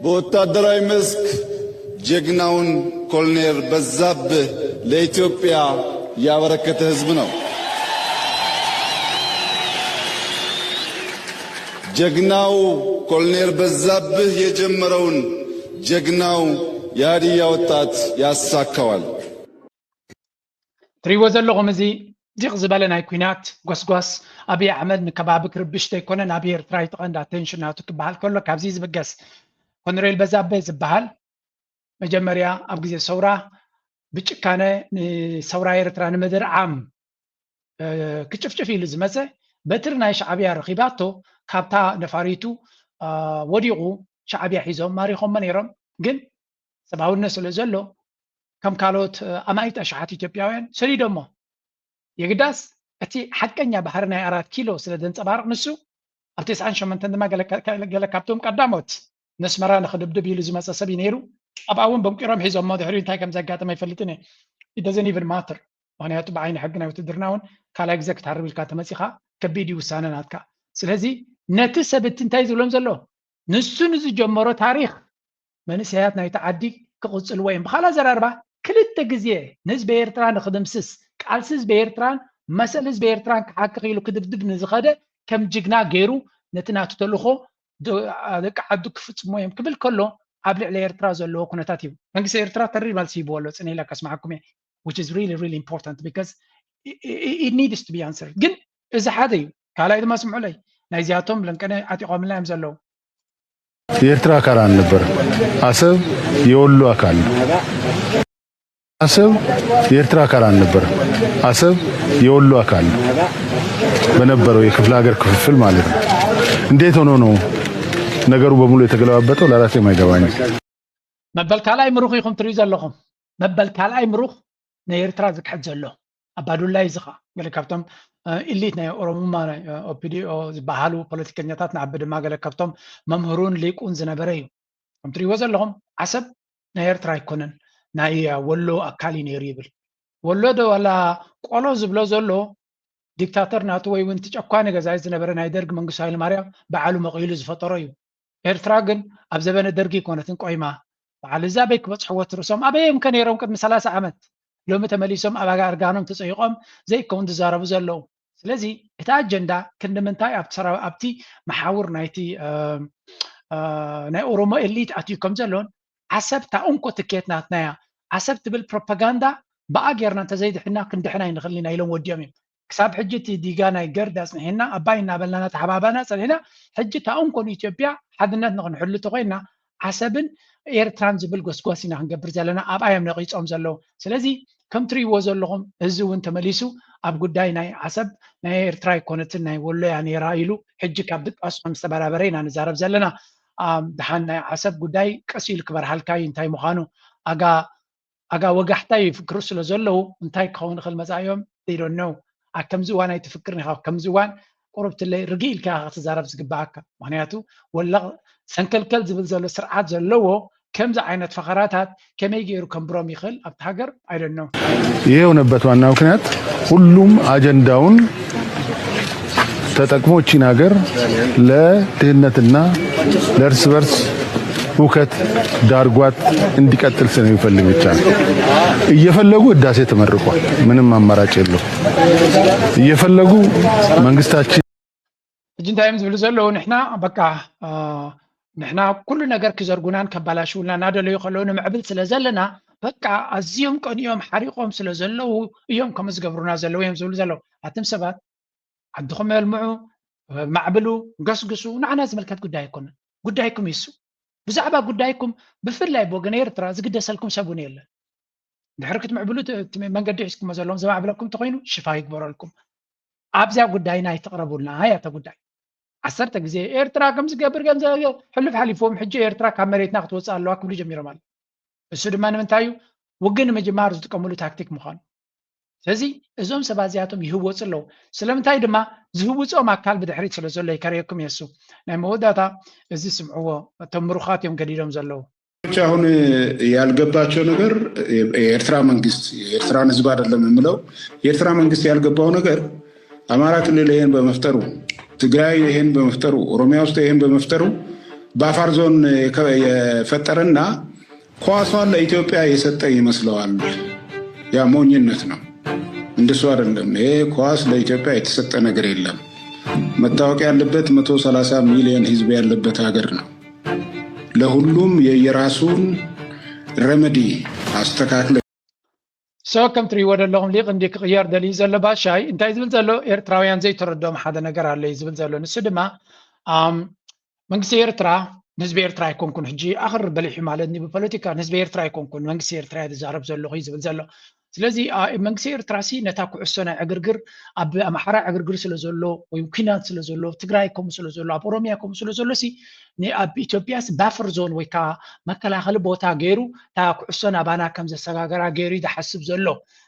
በወታደራዊ መስክ ጀግናውን ኮሎኔል በዛብህ ለኢትዮጵያ ያበረከተ ህዝብ ነው። ጀግናው ኮሎኔል በዛብህ የጀመረውን ጀግናው የሀዲያ ወጣት ያሳካዋል። ትሪእዎ ዘለኹም እዚ ዲቕ ዝበለ ናይ ኲናት ጎስጓስ ኣብይ ኣሕመድ ንከባቢ ክርብሽ ዘይኮነ ናብ ኤርትራ እዩ እቲ ቀንዲ ኣቴንሽን ናቱ ክበሃል ከሎ ካብዚ ዝብገስ ኮነሬል በዛበ ዝበሃል መጀመርያ ኣብ ግዜ ሰውራ ብጭካነ ንሰውራ ኤርትራ ንምድርዓም ክጭፍጭፍ ኢሉ ዝመፀ በትሪ ናይ ሻዕብያ ረኺባቶ ካብታ ነፋሪቱ ወዲቑ ሻዕብያ ሒዞም ማሪኾሞ ነይሮም ግን ሰብኣውነት ስለ ዘሎ ከም ካልኦት ኣማኢት ኣሽሓት ኢትዮጵያውያን ሰዲዶሞ የግዳስ እቲ ሓቀኛ ባህሪ ናይ ኣራት ኪሎ ስለ ዘንፀባርቕ ንሱ ኣብ ተስዓን ሸሞንተን ድማ ገለ ካብቶም ቀዳሞት ነስመራ ንክድብድብ ኢሉ ዝመፀ ሰብ እዩ ነይሩ ኣብኣ እውን በንቂሮም ሒዞሞ ድሕሪ እንታይ ከም ዘጋጠመ ኣይፈልጥን እየ it doesn't even matter ምክንያቱ ብዓይኒ ሕጊ ናይ ውትድርና እውን ካልኣይ ግዜ ክትሃርብ ኢልካ ተመፂኻ ከቢድ እዩ ውሳነ ናትካ ስለዚ ነቲ ሰብ እቲ እንታይ ዝብሎም ዘሎ ንሱ ንዝጀመሮ ታሪክ መንእሰያት ናይቲ ዓዲ ክቕጽልዎ እዮም። ብኻልእ ኣዘራርባ ክልተ ግዜ ንህዝቢ ኤርትራ ንኽድምስስ ቃልሲ ህዝቢ ኤርትራን መሰል ህዝቢ ኤርትራን ክሓክኽ ኢሉ ክድብድብ ንዝኸደ ከም ጅግና ገይሩ ነቲ ናቱ ተልእኾ ደቂ ዓዱ ክፍጽሞ እዮም ክብል ከሎ ኣብ ልዕሊ ኤርትራ ዘለዎ ኩነታት እዩ። መንግስቲ ኤርትራ ተሪር መልሲ ሂብዎ ኣሎ ጽነ ኢለ ከስምዓኩም እየ which is really really important because it needs to be answered ግን እዚ ሓደ እዩ። ካልኣይ ድማ ስምዑለይ ናይዚኣቶም ለንቀነ ዓጢቖምልና እዮም ዘለዉ የኤርትራ አካል አልነበረም። አሰብ የወሎ አካል ነው። አሰብ የኤርትራ አካል አልነበረም። አሰብ የወሎ አካል ነው። በነበረው የክፍለ ሀገር ክፍፍል ማለት ነው። እንዴት ሆኖ ነው ነገሩ በሙሉ የተገለባበጠው? ለራሴም አይገባኝም። መበል ካልኣይ ምሩኽ ኢኹም ትሪኡ ዘለኹም። መበል ካልኣይ ምሩኽ ንኤርትራ ዝክሕድ ዘሎ ኣባዱላ እዩ። እዚ ኸዓ ገለ ካብቶም ኢሊት ናይ ኦሮሙማ ናይ ኦፒዲኦ ዝበሃሉ ፖለቲከኛታት ንዓቢ ድማ ገለ ካብቶም መምህሩን ሊቁን ዝነበረ እዩ። ከም ትሪእዎ ዘለኹም ዓሰብ ናይ ኤርትራ ኣይኮነን ናይ ወሎ ኣካል እዩ ነይሩ ይብል። ወሎ ዶ ዋላ ቆሎ ዝብሎ ዘሎ ዲክታተር ናቱ ወይ እውን እቲ ጨኳኒ ገዛኢ ዝነበረ ናይ ደርግ መንግስቱ ሃይለማርያም በዓሉ መቒሉ ዝፈጠሮ እዩ። ኤርትራ ግን ኣብ ዘበነ ደርጊ ኣይኮነትን ቆይማ። በዓል እዛ ኣበይ ክበጽሕዎ እቲ ርእሶም ኣበይ እዮም ከ ነይሮም ቅድሚ ሰላሳ ዓመት? ሎሚ ተመሊሶም ኣብ ኣጋ እርጋኖም ተጸይቖም ዘይከውን ዝዛረቡ ዘለዉ። ስለዚ እቲ ኣጀንዳ ክንዲ ምንታይ ኣብቲ ሰራዊ ኣብቲ መሓውር ናይቲ ናይ ኦሮሞ ኤሊት ኣትዩ ከም ዘሎን ዓሰብ እታ እንኮ ትኬት ናትና እያ ዓሰብ ትብል ፕሮፓጋንዳ ብኣ ጌርና እንተዘይድሕና ክንድሕን ኣይንኽልን ኢና ኢሎም ወዲኦም እዮም። ክሳብ ሕጂ እቲ ዲጋ ናይ ገርድ ኣጽኒሕና ኣባይ እናበልና እናተሓባባና ጸኒሕና ሕጂ እታ እንኮ ንኢትዮጵያ ሓድነት ንኽንሕሉ ተኾይንና ዓሰብን ኤርትራን ዝብል ጎስጓስ ኢና ክንገብር ዘለና ኣብኣ እዮም ነቒጾም ዘለዉ ስለዚ ከም ትርእይዎ ዘለኹም እዚ እውን ተመሊሱ ኣብ ጉዳይ ናይ ዓሰብ ናይ ኤርትራ ኣይኮነትን ናይ ወሎ እያ ነይራ ኢሉ ሕጂ ካብ ድቃሱ ከም ዝተበራበረ ኢና ንዛረብ ዘለና ደሓን ናይ ዓሰብ ጉዳይ ቀስ ኢሉ ክበርሃልካ እዩ እንታይ ምዃኑ ኣጋ ኣጋ ወጋሕታ ይፍክሩ ስለ ዘለዉ እንታይ ክኸውን ይኽእል መጻእዮም they don't know ኣብ ከምዚ እዋን ኣይትፍክርን ኢኻ ኣብ ከምዚ እዋን ቁሩብ ትለይ ርግእ ኢልካ ኢኻ ክትዛረብ ዝግባኣካ ምክንያቱ ወላቕ ሰንከልከል ዝብል ዘሎ ስርዓት ዘለዎ ከምዚ ዓይነት ፈኸራታት ከመይ ገይሩ ከንብሮም ይኽእል ኣብቲ ሃገር I don't know ይህ የሆነበት ዋና ምክንያት ሁሉም አጀንዳውን ተጠቅሞ እቺን ሀገር ለድህነትና ለእርስ በርስ ሁከት ዳርጓት እንዲቀጥል ስለሚፈልግ ብቻ ነው። እየፈለጉ ህዳሴ ተመርቋል። ምንም አማራጭ የለው። እየፈለጉ መንግስታችን ሕጂ እንታይ እዮም ዝብሉ ዘለዉ ንሕና በቃ ንሕና ኩሉ ነገር ክዘርጉናን ከባላሽውልና እናደለዩ ከለዉ ንምዕብል ስለ ዘለና በቃ ኣዝዮም ቀኒኦም ሓሪቆም ስለ ዘለዉ እዮም ከምኡ ዝገብሩና ዘለዉ እዮም ዝብሉ ዘለዉ ኣትም ሰባት ዓድኹም የልምዑ፣ ማዕብሉ፣ ገስግሱ፣ ንዓና ዝምልከት ጉዳይ ኣይኮነን። ጉዳይኩም ይሱ። ብዛዕባ ጉዳይኩም ብፍላይ ብወገን ኤርትራ ዝግደሰልኩም ሰብ እውን የለን። ድሕሪ ክትምዕብሉ መንገዲ ሒዝኩሞ ዘለዎም ዘማዕብለኩም እንተኮይኑ ሽፋ ይግበረልኩም። ኣብዚያ ጉዳይና ኣይትቕረቡልና እያ እታ ጉዳይ። ዓሰርተ ግዜ ኤርትራ ከም ዝገብር ገንዘብ ሕሉፍ ሓሊፍዎም ሕጂ ኤርትራ ካብ መሬትና ክትወፅእ ኣለዋ ክብሉ ጀሚሮም ኣለዉ። እሱ ድማ ንምንታይ እዩ ውግእ ንምጅማር ዝጥቀምሉ ታክቲክ ምዃኑ። ስለዚ እዞም ሰባት እዚኣቶም ይህወፁ ኣለዉ። ስለምንታይ ድማ ዝህውፅኦም ኣካል ብድሕሪት ስለ ዘሎ ይከረየኩም የሱ። ናይ መወዳእታ እዚ ስምዕዎ እቶም ምሩኻት እዮም ገዲዶም ዘለዉ። አሁን ያልገባቸው ነገር የኤርትራ መንግስት የኤርትራን ህዝብ አይደለም የምለው የኤርትራ መንግስት ያልገባው ነገር አማራ ክልል ይሄን በመፍጠሩ ትግራይ ይሄን በመፍጠሩ ኦሮሚያ ውስጥ ይሄን በመፍጠሩ ባፈር ዞን የፈጠረና ኳሷን ለኢትዮጵያ የሰጠ ይመስለዋል። ያ ሞኝነት ነው። እንደሱ አይደለም። ይሄ ኳስ ለኢትዮጵያ የተሰጠ ነገር የለም። መታወቅ ያለበት መቶ ሰላሳ ሚሊዮን ህዝብ ያለበት ሀገር ነው። ለሁሉም የየራሱን ረመዲ አስተካክለ So ከም ትሪእዎ ዘለኹም ሊቅ እንዲ ክቕየር ደልዩ ዘሎ ባሻይ እንታይ ዝብል ዘሎ ኤርትራውያን ዘይተረድኦም ሓደ ነገር ኣሎ እዩ ዝብል ዘሎ። ንሱ ድማ ኣም፣ መንግስቲ ኤርትራ ንህዝቢ ኤርትራ ኣይኮንኩን ሕጂ ኣኽር በሊሑ ማለት ኒ ብፖለቲካ ንህዝቢ ኤርትራ ኣይኮንኩን መንግስቲ ኤርትራ እየ ዝዛረብ ዘለኹ እዩ ዝብል ዘሎ። ስለዚ አ፣ መንግስቲ ኤርትራ ሲ ነታ ኩዕሶ ናይ ዕግርግር ኣብ ኣምሓራ ዕግርግር ስለ ዘሎ ወይ ኩናት ስለ ዘሎ ትግራይ ከምኡ ስለ ዘሎ ኣብ ኦሮሚያ ከምኡ ስለ ዘሎ ሲ ን- ኣብ ኢትዮጵያ ሲ ባፈር ዞን ወይ ከዓ መከላኸሊ ቦታ ገይሩ እታ ኩዕሶ ናባና ከም ዘሰጋገራ ገይሩ እዩ ዝሓስብ ዘሎ።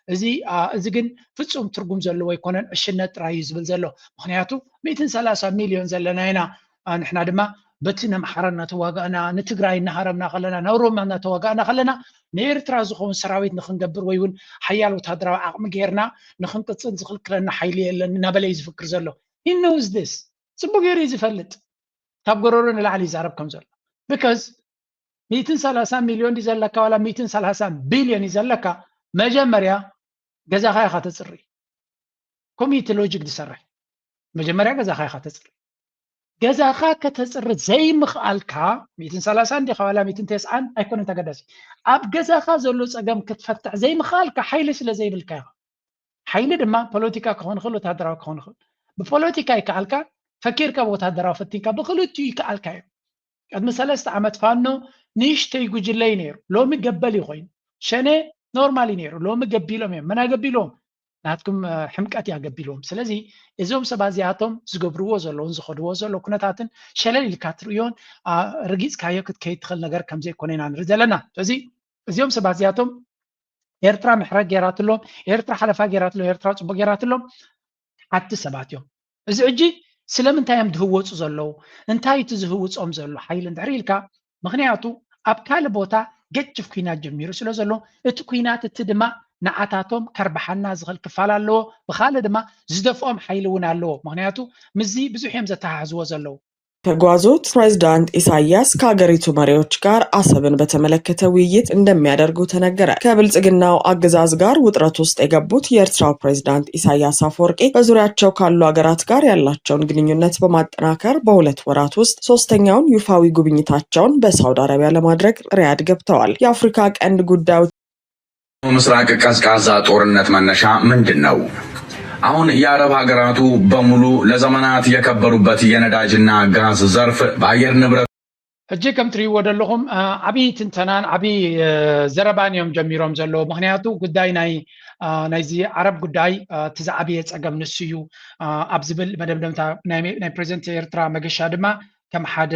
እዚ አ፣ እዚ ግን ፍጹም ትርጉም ዘለዎ ኣይኮነን፣ ዕሽነት ጥራይ እዩ ዝብል ዘሎ። ምክንያቱ ሚእትን ሰላሳ ሚልዮን ዘለና ኢና። አ፣ ንሕና ድማ በቲ ነምሓራ እናተዋጋእና ንትግራይ እናሃረምና ከለና ንኦሮማ እናተዋጋእና ከለና ንኤርትራ ዝኸውን ሰራዊት ንክንገብር ወይ እውን ሓያል ወታደራዊ ዓቕሚ ገይርና ንክንቅፅል ዝኽልክለና ሓይሊ የለን እናበለ እዩ ዝፍክር ዘሎ። He knows this. ፅቡቅ ገይሩ እዩ ዝፈልጥ። ካብ ጎረሮ ንላዕሊ ይዛረብ ከም ዘሎ because ሚእትን ሰላሳ ሚልዮን ድዩ ዘለካ ዋላ ሚእትን ሰላሳ ቢልዮን እዩ ዘለካ መጀመርያ ገዛኻ ኢኻ ተፅሪ። ከምኡ እቲ ሎጂክ ዝሰርሕ መጀመርያ ገዛኻ ኢኻ ተፅሪ። ገዛኻ ከተፅሪ ዘይምኽኣልካ ሚእትን ሰላሳን ዲኻ ዋላ ሚእትን ተስዓን ኣይኮነን ተገዳሲ። ኣብ ገዛኻ ዘሎ ፀገም ክትፈትሕ ዘይምኽኣልካ ሓይሊ ስለ ዘይብልካ ኢኻ። ሓይሊ ድማ ፖለቲካ ክኾን ይኽእል ወታደራዊ ክኾን ይኽእል። ብፖለቲካ ይከኣልካ ፈኪርካ ብወታደራዊ ፈቲንካ ብክልቲኡ ይከኣልካ እዩ። ቅድሚ ሰለስተ ዓመት ፋኖ ንእሽተይ ጉጅለ እዩ ነይሩ። ሎሚ ገበል እዩ ኮይኑ። ሸኔ ኖርማል እዩ ነይሩ። ሎሚ ገቢሎም እዮም። መን ኣገቢሎም? ናትኩም እ፣ ሕምቀት እያ ገቢሎም። ስለዚ እዞም ሰባት እዚኣቶም ዝገብርዎ ዘለውን ዝኸድዎ ዘሎ ኩነታትን ሸለል ኢልካ ትርእዮን አ፣ ረጊፅካዮ ክትከይድ ትኽእል ነገር ከም ዘይኮነ ኢና ንርኢ ዘለና። ስለዚ እዚኦም ሰባት እዚኣቶም ኤርትራ ምሕረት ገይራትሎም፣ ኤርትራ ሓለፋ ገይራትሎም፣ ኤርትራ ፅቡቅ ገይራትሎም ሓቲ ሰባት እዮም። እዚ ሕጂ ስለምንታይ እዮም ዝህወፁ ዘለዉ? እንታይ እቲ ዝህውፆም ዘሎ ሓይሊ እንድሕር ኢልካ፣ ምክንያቱ ኣብ ካልእ ቦታ ገጭፍ ኩናት ጀሚሩ ስለ ዘሎ እቲ ኩናት እቲ ድማ ንዓታቶም ከርብሓና ዝኽእል ክፋል ኣለዎ። ብካልእ ድማ ዝደፍኦም ሓይሊ እውን ኣለዎ። ምክንያቱ ምስዚ ብዙሕ እዮም ዘተሓሕዝዎ ዘለዉ። ተጓዙት ፕሬዝዳንት ኢሳያስ ከሀገሪቱ መሪዎች ጋር አሰብን በተመለከተ ውይይት እንደሚያደርጉ ተነገረ። ከብልጽግናው አገዛዝ ጋር ውጥረት ውስጥ የገቡት የኤርትራው ፕሬዝዳንት ኢሳያስ አፈወርቂ በዙሪያቸው ካሉ አገራት ጋር ያላቸውን ግንኙነት በማጠናከር በሁለት ወራት ውስጥ ሶስተኛውን ይፋዊ ጉብኝታቸውን በሳውዲ አረቢያ ለማድረግ ሪያድ ገብተዋል። የአፍሪካ ቀንድ ጉዳዮች ምስራቅ ቀዝቃዛ ጦርነት መነሻ ምንድን ነው? አሁን የአረብ ሀገራቱ በሙሉ ለዘመናት የከበሩበት የነዳጅና ጋዝ ዘርፍ በአየር ንብረት ሕጂ ከም ትሪእዎ ዘለኹም አ፣ ዓብዪ ትንተናን ዓብዪ አ፣ ዘረባን እዮም ጀሚሮም ዘለዉ። ምክንያቱ ጉዳይ ናይ አ፣ ናይዚ ዓረብ ጉዳይ አ፣ እቲ ዝዓብየ ፀገም ንሱ እዩ አ፣ ኣብ ዝብል መደምደምታ ናይ ናይ ፕሬዚደንት ኤርትራ መገሻ ድማ ከም ሓደ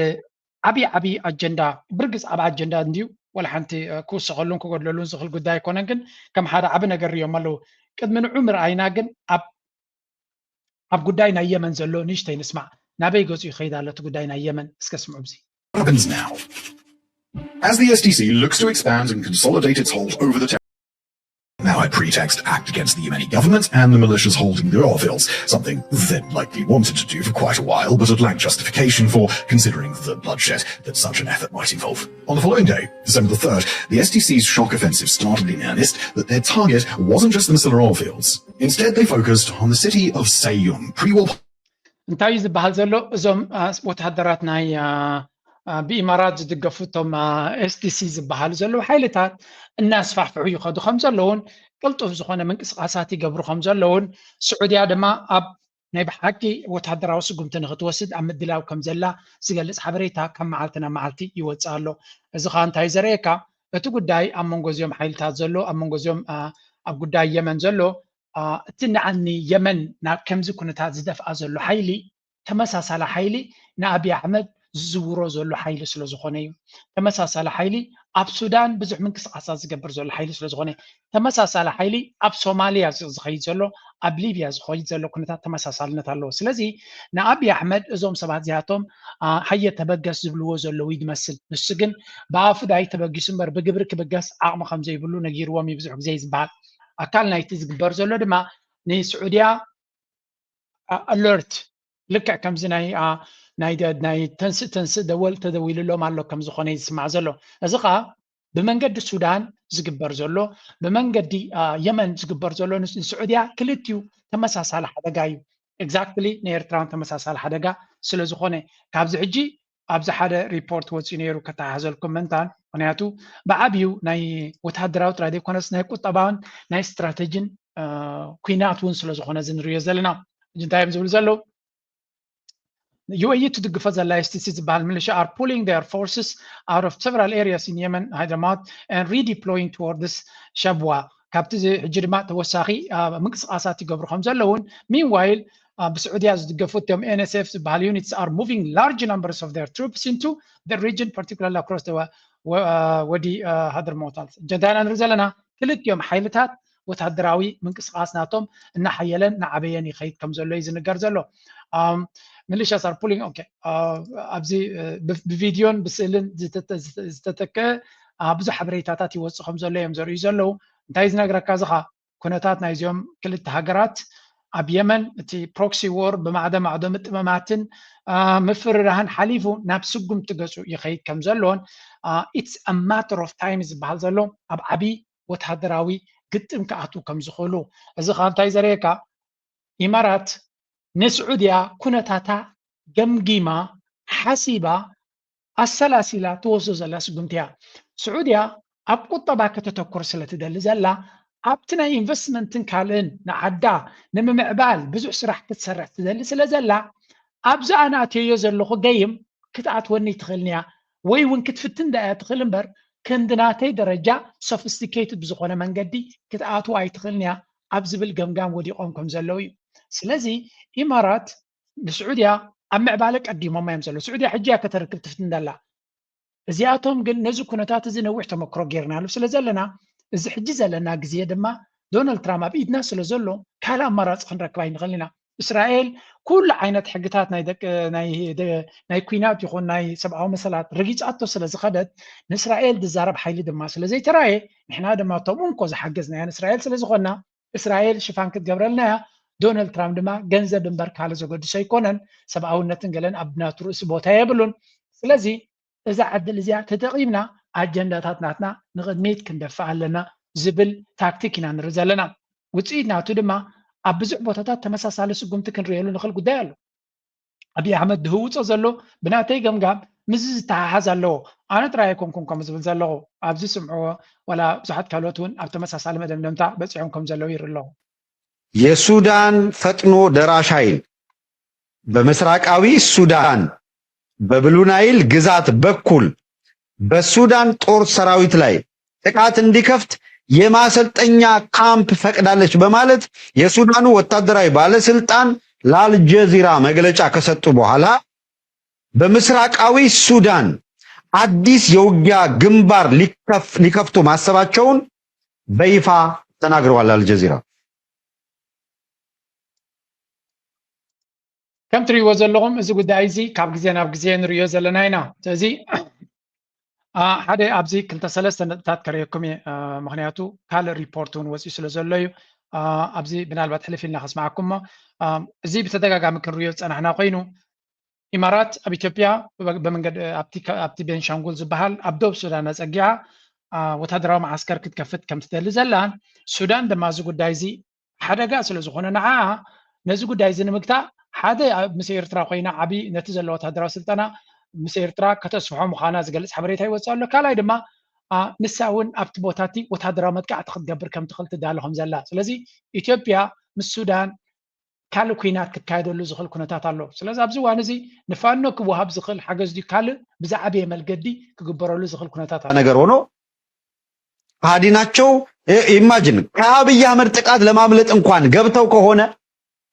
ዓብዪ ዓብዪ ኣጀንዳ ብርግፅ ዓብ ኣጀንዳ እንድዩ ወላ ሓንቲ እ፣ ክውሰኸሉን ክጎድለሉን ዝኽእል ጉዳይ ኣይኮነን ግን ከም ሓደ ዓብ ነገር ሪኦም ኣለዉ ቅድሚ ንዑ ምርኣይና ግን ኣብ ኣብ ጉዳይ ናይ የመን ዘሎ ንእሽተይ ንስማዕ ናበይ ገፁ ይኸይድ ኣሎ እቲ ጉዳይ ናይ የመን እስከ ስምዑ ብዚ happens now. As the S D C looks to expand and consolidate its hold over the territory, now a pretext to act against the Yemeni government and the militias holding the oil fields, something they'd likely wanted to do for quite a while, but had lacked justification for, considering the bloodshed that such an effort might involve. On the following day, December the third, the S D C's shock offensive started in earnest that their target wasn't just the Masila oil fields. Instead, they focused on the city of Sayyum, pre-war እንታይ እዩ ዝበሃል ዘሎ እዞም አ፣ ወታደራት ናይ አ፣ አ፣ ብኢማራት ዝድገፉ እቶም ኤስዲሲ ዝበሃሉ ዘለዉ ሓይልታት እናስፋሕፍሑ ይኸዱ ከም ዘለውን ቅልጡፍ ዝኾነ ምንቅስቃሳት ይገብሩ ከም ዘለውን ስዑድያ ድማ ኣብ ናይ ብሓቂ ወታደራዊ ስጉምቲ ንክትወስድ ኣብ ምድላው ከም ዘላ ዝገልፅ ሓበሬታ ካብ መዓልቲ ናብ መዓልቲ ይወፅእ ኣሎ። እዚ ከዓ እንታይ ዘርእየካ እቲ ጉዳይ ኣብ መንጎ እዚኦም ሓይልታት ዘሎ ኣብ መንጎ እዚኦም አ፣ ኣብ ጉዳይ የመን ዘሎ አ፣ እቲ ንዓኒ የመን ናብ ከምዚ ኩነታት ዝደፍኣ ዘሎ ሓይሊ ተመሳሳሊ ሓይሊ ንኣብይ ኣሕመድ ዝዝውሮ ዘሎ ሓይሊ ስለ ዝኾነ እዩ። ተመሳሳሊ ሓይሊ ኣብ ሱዳን ብዙሕ ምንቅስቃሳት ዝገብር ዘሎ ሓይሊ ስለ ዝኾነ ተመሳሳሊ ሓይሊ ኣብ ሶማልያ ዝ- ዝኸይድ ዘሎ ኣብ ሊብያ ዝኸይድ ዘሎ ኩነታት ተመሳሳልነት ኣለዎ። ስለዚ ንኣብይ ኣሕመድ እዞም ሰባት እዚኣቶም አ፣ ሃየ ተበገስ ዝብልዎ ዘለዉ ይመስል። ንሱ ግን ብኣፉ ዳይ ተበጊሱ እምበር ብግብሪ ክብገስ ዓቕሚ ከም ዘይብሉ ነጊርዎም እዩ ብዙሕ ግዜ ዝበሃል። ኣካል ናይቲ ዝግበር ዘሎ ድማ ንስዑድያ ኣለርት ልክዕ ከምዚ ናይ አ፣ ናይ ደ- ናይ ተንስእ ተንስእ ደወል ተደዊልሎም ኣሎ ከም ዝኾነ እዩ ዝስማዕ ዘሎ። እዚ ከዓ ብመንገዲ ሱዳን ዝግበር ዘሎ፣ ብመንገዲ አ፣ የመን ዝግበር ዘሎ ንስ- ንስዑድያ ክልቲኡ ተመሳሳሊ ሓደጋ እዩ። ኤግዛክትሊ ንኤርትራን ተመሳሳሊ ሓደጋ ስለ ዝኾነ ካብዚ ሕጂ ኣብዚ ሓደ ሪፖርት ወፂኡ ነይሩ፣ ከተሓሓዘልኩም ምእንታን። ምክንያቱ ብዓብዩ ናይ ወተሃደራዊ ጥራይ ዘይኮነስ ናይ ቁጠባን ናይ ስትራተጂን አ፣ ኩናት እውን ስለ ዝኾነ እዚ ንሪኦ ዘለና። ሕጂ እንታይ እዮም ዝብሉ ዘለዉ? ዩ ኤ ኢ ትድግፎ ዘላ ኤስ ቲ ሲ ዝበሃል ሚሊሻ are pulling their forces out of several areas in Yemen, Hadramaut, and redeploying towards Shabwa። ካብቲ እዚ ሕጂ ድማ ተወሳኺ አ፣ ምንቅስቃሳት ይገብሩ ከም ዘለውን፣ ሚንዋይል አ፣ ብስዑድያ ዝድገፉ እቶም ኤን ኤስ ኤፍ ዝበሃል units are moving large numbers of their troops into the region, particularly across the wa- wa- አ፣ ወዲ አ፣ ሃድርሞታል። እንታይ ኢና ንርኢ ዘለና? ክልቲኦም ሓይልታት ወታደራዊ ምንቅስቃስ ናቶም እናሓየለን እናዓበየን ይኸይድ ከም ዘሎ እዩ ዝንገር ዘሎ። Um, militias are pulling, okay, uh, ኣብዚ ብ- ብቪድዮን ብስእልን ዝተተ- ዝተተከ ብዙሕ ሓበሬታታት ይወፁ ከም ዘሎ እዮም ዘርእዩ ዘለዉ። እንታይ ዝነግረካ ዝኻ? ኩነታት ናይዚኦም ክልተ ሃገራት ኣብ የመን እቲ ፕሮክሲ ዎር ብማዕዶ ማዕዶ ምጥመማትን ምፍርራህን ሓሊፉ ናብ ስጉምቲ ገፁ ይኸይድ ከም ዘሎን it's a matter of time ዝበሃል ዘሎ ኣብ ዓብዪ ወተሃደራዊ ግጥም ክኣትዉ ከም ዝኽእሉ። እዚ ከዓ እንታይ ዘርእየካ? ኢማራት ንስዑድያ ኩነታታ ገምጊማ ሓሲባ ኣሰላሲላ ትወስዶ ዘላ ስጉምቲ እያ። ስዑድያ ኣብ ቁጠባ ከተተኩር ስለ ትደሊ ዘላ ኣብቲ ናይ ኢንቨስትመንትን ካልእን ንዓዳ ንምምዕባል ብዙሕ ስራሕ ክትሰርሕ ትደሊ ስለ ዘላ ኣብዚ ኣነ ኣትየዮ ዘለኹ ገይም ክትኣትወኒ ትኽእልንያ ወይ እውን ክትፍትን ዳእያ ትኽእል እምበር ክንዲ ናተይ ደረጃ ሶፊስቲኬትድ ብዝኾነ መንገዲ ክትኣትዎ ኣይትኽእልንያ ኣብ ዝብል ገምጋም ወዲቖም ከም ዘለዉ እዩ። ስለዚ ኢማራት ንስዑድያ ኣብ ምዕባለ ቀዲሞማ እዮም ዘለዉ። ስዑድያ ሕጂ እያ ከተርክብ ትፍትን ዘላ። እዚኣቶም ግን ነዚ ኩነታት እዚ ነዊሕ ተመክሮ ጌርናሉ ስለ ዘለና እዚ ሕጂ ዘለና ግዜ ድማ ዶናልድ ትራምፕ ኣብ ኢድና ስለ ዘሎ ካልእ ኣማራፂ ክንረክብ ኣይንኽእልን ኢና። እስራኤል ኩሉ ዓይነት ሕግታት ናይ ደቂ ናይ ደ- ናይ ኩናት ይኹን ናይ ሰብኣዊ መሰላት ረጊፃቶ ስለ ዝኸደት ንእስራኤል ዝዛረብ ሓይሊ ድማ ስለ ዘይተራየ ንሕና ድማ እቶም እንኮ ዝሓገዝናያ ንእስራኤል ስለ ዝኾንና እስራኤል ሽፋን ክትገብረልና እያ። ዶናልድ ትራምፕ ድማ ገንዘብ እምበር ካልእ ዘገድሶ ኣይኮነን። ሰብኣውነትን ገለን ኣብ ናቱ ርእሲ ቦታ የብሉን። ስለዚ እዛ ዕድል እዚኣ ተጠቒምና ኣጀንዳታት ናትና ንቕድሚት ክንደፍእ ኣለና ዝብል ታክቲክ ኢና ንርኢ ዘለና። ውፅኢት ናቱ ድማ ኣብ ብዙሕ ቦታታት ተመሳሳሊ ስጉምቲ ክንርእየሉ ንኽእል ጉዳይ ኣሎ። ኣብይ ኣሕመድ ዝህውፆ ዘሎ ብናተይ ገምጋም ምስዚ ዝተሓሓዝ ኣለዎ። ኣነ ጥራይ ኣይኮንኩን ከምኡ ዝብል ዘለኹ። ኣብዚ ስምዕዎ ዋላ ብዙሓት ካልኦት እውን ኣብ ተመሳሳሊ መደምደምታ በፂሖም ከም ዘለዉ ይርኢ ኣለኹ። የሱዳን ፈጥኖ ደራሽ ኃይል በምስራቃዊ ሱዳን በብሉ ናይል ግዛት በኩል በሱዳን ጦር ሰራዊት ላይ ጥቃት እንዲከፍት የማሰልጠኛ ካምፕ ፈቅዳለች በማለት የሱዳኑ ወታደራዊ ባለስልጣን ለአልጀዚራ መግለጫ ከሰጡ በኋላ በምስራቃዊ ሱዳን አዲስ የውጊያ ግንባር ሊከፍ- ሊከፍቱ ማሰባቸውን በይፋ ተናግረዋል። አልጀዚራ ከም ትሪእዎ ዘለኹም እዚ ጉዳይ እዚ ካብ ግዜ ናብ ግዜ ንሪኦ ዘለና ኢና። ስለዚ አ፣ ሓደ ኣብዚ ክልተ ሰለስተ ነጥብታት ከርእየኩም እየ። አ፣ ምኽንያቱ ካልእ ሪፖርት እውን ወፂኡ ስለ ዘሎ እዩ። አ፣ ኣብዚ ብናልባት ሕልፍ ኢልና ከስማዓኩም እሞ አ፣ እዚ ብተደጋጋሚ ክንሪኦ ዝፀናሕና ኮይኑ ኢማራት ኣብ ኢትዮጵያ በ- በመንገዲ ኣብቲ ከ- ኣብቲ ቤንሻንጉል ዝበሃል ኣብ ደቡብ ሱዳን ኣፀጊዓ አ፣ ወታደራዊ መዓስከር ክትከፍት ከም ትደሊ ዘላን ሱዳን ድማ እዚ ጉዳይ እዚ ሓደጋ ስለ ዝኾነ ንዓኣ ነዚ ጉዳይ እዚ ንምግታእ ሓደ ኣብ ምስ ኤርትራ ኮይና ዓቢ ነቲ ዘሎ ወታደራዊ ስልጠና ምስ ኤርትራ ከተስፍሖ ምዃና ዝገልጽ ሓበሬታ ይወጽእ ኣሎ። ካልኣይ ድማ አ፣ ንሳ እውን ኣብቲ ቦታ እቲ ወታደራዊ መጥቃዕቲ ክትገብር ከም ትኽእል ትዳሎ ከም ዘላ። ስለዚ ኢትዮጵያ ምስ ሱዳን ካልእ ኲናት ክካየደሉ ዝኽእል ኩነታት ኣሎ። ስለዚ ኣብዚ እዋን እዚ ንፋኖ ክወሃብ ዝኽእል ሓገዝ ድዩ ካልእ ብዝዓበየ መልገዲ ክግበረሉ ዝኽእል ኩነታት ኣሎ። ነገር ሆኖ ከሃዲ ናቸው። ኢማጅን ከአብይ አህመድ ጥቃት ለማምለጥ እንኳን ገብተው ከሆነ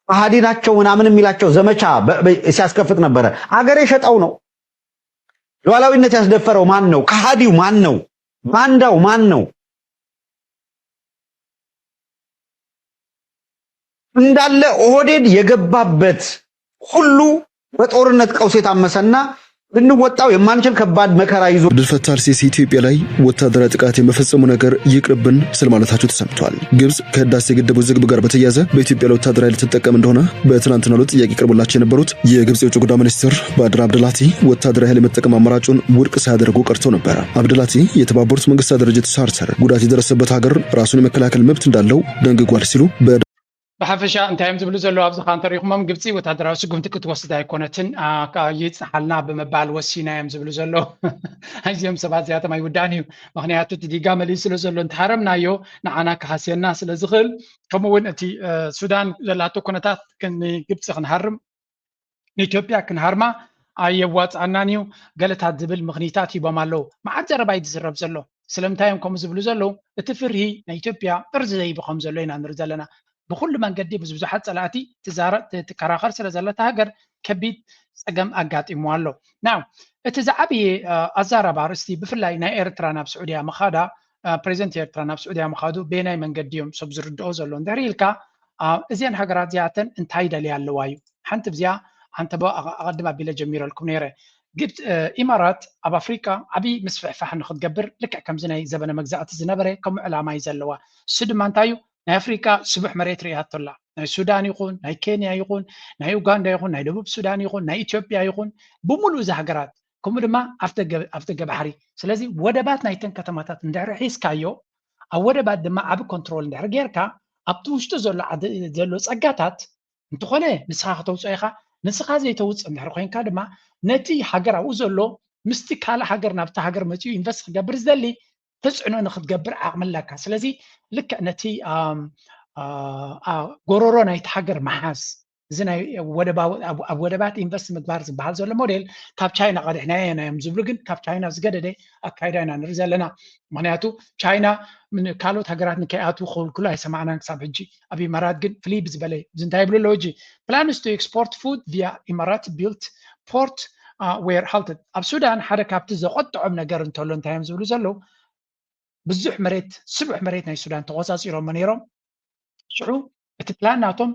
ከሃዲ ናቸው ምናምን የሚላቸው ዘመቻ በ- በ- ሲያስከፍት ነበረ። አገር የሸጠው ነው። ሉዓላዊነት ያስደፈረው ማን ነው? ከሃዲው ማን ነው? ባንዳው ማን ነው? እንዳለ ኦህዴድ የገባበት ሁሉ በጦርነት ቀውስ የታመሰና ልንወጣው የማንችል ከባድ መከራ ይዞ ድል ፈታል ሲሲ ኢትዮጵያ ላይ ወታደራዊ ጥቃት የመፈጸሙ ነገር ይቅርብን ስለማለታቸው ተሰምቷል። ግብጽ ከህዳሴ ግድብ ውዝግብ ጋር በተያያዘ በኢትዮጵያ ላይ ወታደራዊ ኃይል ልትጠቀም እንደሆነ በትናንትናው ዕለት ጥያቄ ቀርቦላቸው የነበሩት የግብጽ የውጭ ጉዳይ ሚኒስትር ባድር አብደላቲ ወታደራዊ ኃይል የመጠቀም አማራጩን ውድቅ ሳያደርጉ ቀርተው ነበረ። አብደላቲ የተባበሩት መንግስታት ድርጅት ቻርተር ጉዳት የደረሰበት ሀገር ራሱን የመከላከል መብት እንዳለው ደንግጓል ሲሉ በ ብሓፈሻ እንታይ እዮም ዝብሉ ዘለዉ? ኣብዚ ኸዓ እንተሪኹሞም፣ ግብፂ ወታደራዊ ስጉምቲ ክትወስድ ኣይኮነትን፣ አ፣ ካ-፣ ይፅናሓልና ብምባል ወሲና እዮም ዝብሉ ዘለዉ። እዚኦም ሰባት እዚኣቶም ኣይውዳእን እዩ። ምኽንያቱ እቲ ዲጋ መሊኡ ስለ ዘሎ እንተሃረምናዮ ንዓና ክሃስየና ስለ ዝኽእል፣ ከምኡ እውን እቲ፣ እ፣ ሱዳን ዘላቶ ኩነታት ክን-፣ ንግብፂ ክንሃርም ንኢትዮጵያ ክንሃርማ ኣየዋፅኣናን እዩ ገለታት ዝብል ምኽንያታት ሂቦም ኣለዉ። መዓት ዘረባ እዩ ዝዝረብ ዘሎ። ስለምንታይ እዮም ከምኡ ዝብሉ ዘለዉ? እቲ ፍርሂ ናይ ኢትዮጵያ ጥርዚ ዘይቡ ከም ዘሎ ኢና ንርኢ ዘለና። ብኹሉ መንገዲ ምስ ብዙሓት ጸላእቲ ትዛረ-፣ ት-፣ ትከራኸር ስለ ዘለታ ሃገር ከቢድ ጸገም ኣጋጢምዋ ኣሎ። ናው እቲ ዝዓበየ፣ እ፣ ኣዛራቢ ኣርእስቲ ብፍላይ ናይ ኤርትራ ናብ ስዑድያ ምኻዳ፣ እ፣ ፕሬዚደንት ኤርትራ ናብ ስዑድያ ምኻዱ በየናይ መንገዲ እዮም ሰብ ዝርድኦ ዘሎ እንድሕር ኢልካ፣ እ፣ እዚአን ሃገራት እዚኣተን እንታይ ይደልያ ኣለዋ እዩ። ሓንቲ ብዚኣ ኣንተ ብ-፣ ኣቐ-፣ ኣቐድም ኣቢለ ጀሚረልኩም ነይረ። ግብፅ፣ እ፣ ኢማራት ኣብ ኣፍሪቃ ዓብዪ ምስፍሕፋሕ ንክትገብር ልክዕ ከምዚ ናይ ዘበነ መግዛእቲ ዝነበረ ከምኡ ዕላማ እዩ ዘለዋ። እሱ ድማ እንታይ እዩ? ናይ ኣፍሪቃ ስቡሕ መሬት ርእያቶ ኣላ። ናይ ሱዳን ይኹን፣ ናይ ኬንያ ይኹን፣ ናይ ኡጋንዳ ይኹን፣ ናይ ደቡብ ሱዳን ይኹን፣ ናይ ኢትዮጵያ ይኹን፣ ብምሉእ እዚ ሃገራት፣ ከምኡ ድማ ኣፍ ደገ፣ ኣፍ ደገ ባሕሪ። ስለዚ ወደባት ናይተን ከተማታት እንድሕሪ ሒዝካዮ፣ ኣብ ወደባት ድማ ዓቢ ኮንትሮል እንድሕሪ ጌርካ፣ ኣብቲ ውሽጡ ዘሎ ዓዲ፣ ዘሎ ጸጋታት እንተኾነ ንስኻ ከተውፅኦ ኢኻ። ንስኻ ዘይተውፅእ እንድሕሪ ኮይንካ ድማ ነቲ ሃገር ኣብኡ ዘሎ ምስቲ ካልእ ሃገር ናብቲ ሃገር መፂኡ ኢንቨስት ክገብር ዝደሊ ተፅዕኖ ንክትገብር ዓቕሚ ኣለካ። ስለዚ ልክዕ ነቲ፣ ኣም፣ ኣ፣ ኣ፣ ጎሮሮ ናይቲ ሃገር ምሓዝ፣ እዚ ናይ ወደባዊ፣ ኣብ፣ ኣብ ወደባት ኢንቨስት ምግባር ዝበሃል ዘሎ ሞዴል ካብ ቻይና ቀዲሕናዮ ኢና እዮም ዝብሉ፣ ግን ካብ ቻይና ዝገደደ ኣካይዳ ኢና ንርኢ ዘለና። ምኽንያቱ ቻይና ምን-፣ ካልኦት ሃገራት ንከይኣትዉ ክኽልክሉ ኣይሰማዕናን ክሳብ ሕጂ። ኣብ ኢማራት ግን ፍልይ ብዝበለ እዚ እንታይ ይብሉ ኣለዉ ሕጂ? Plans to export food via Emirates built port, uh, were halted። ኣብ ሱዳን ሓደ ካብቲ ዘቆጥዖም ነገር እንተሎ እንታይ እዮም ዝብሉ ዘለዉ? ብዙሕ መሬት፣ ስቡሕ መሬት ናይ ሱዳን ተቆጻጺሮሞ ነይሮም። ሽዑ እቲ ፕላን ናቶም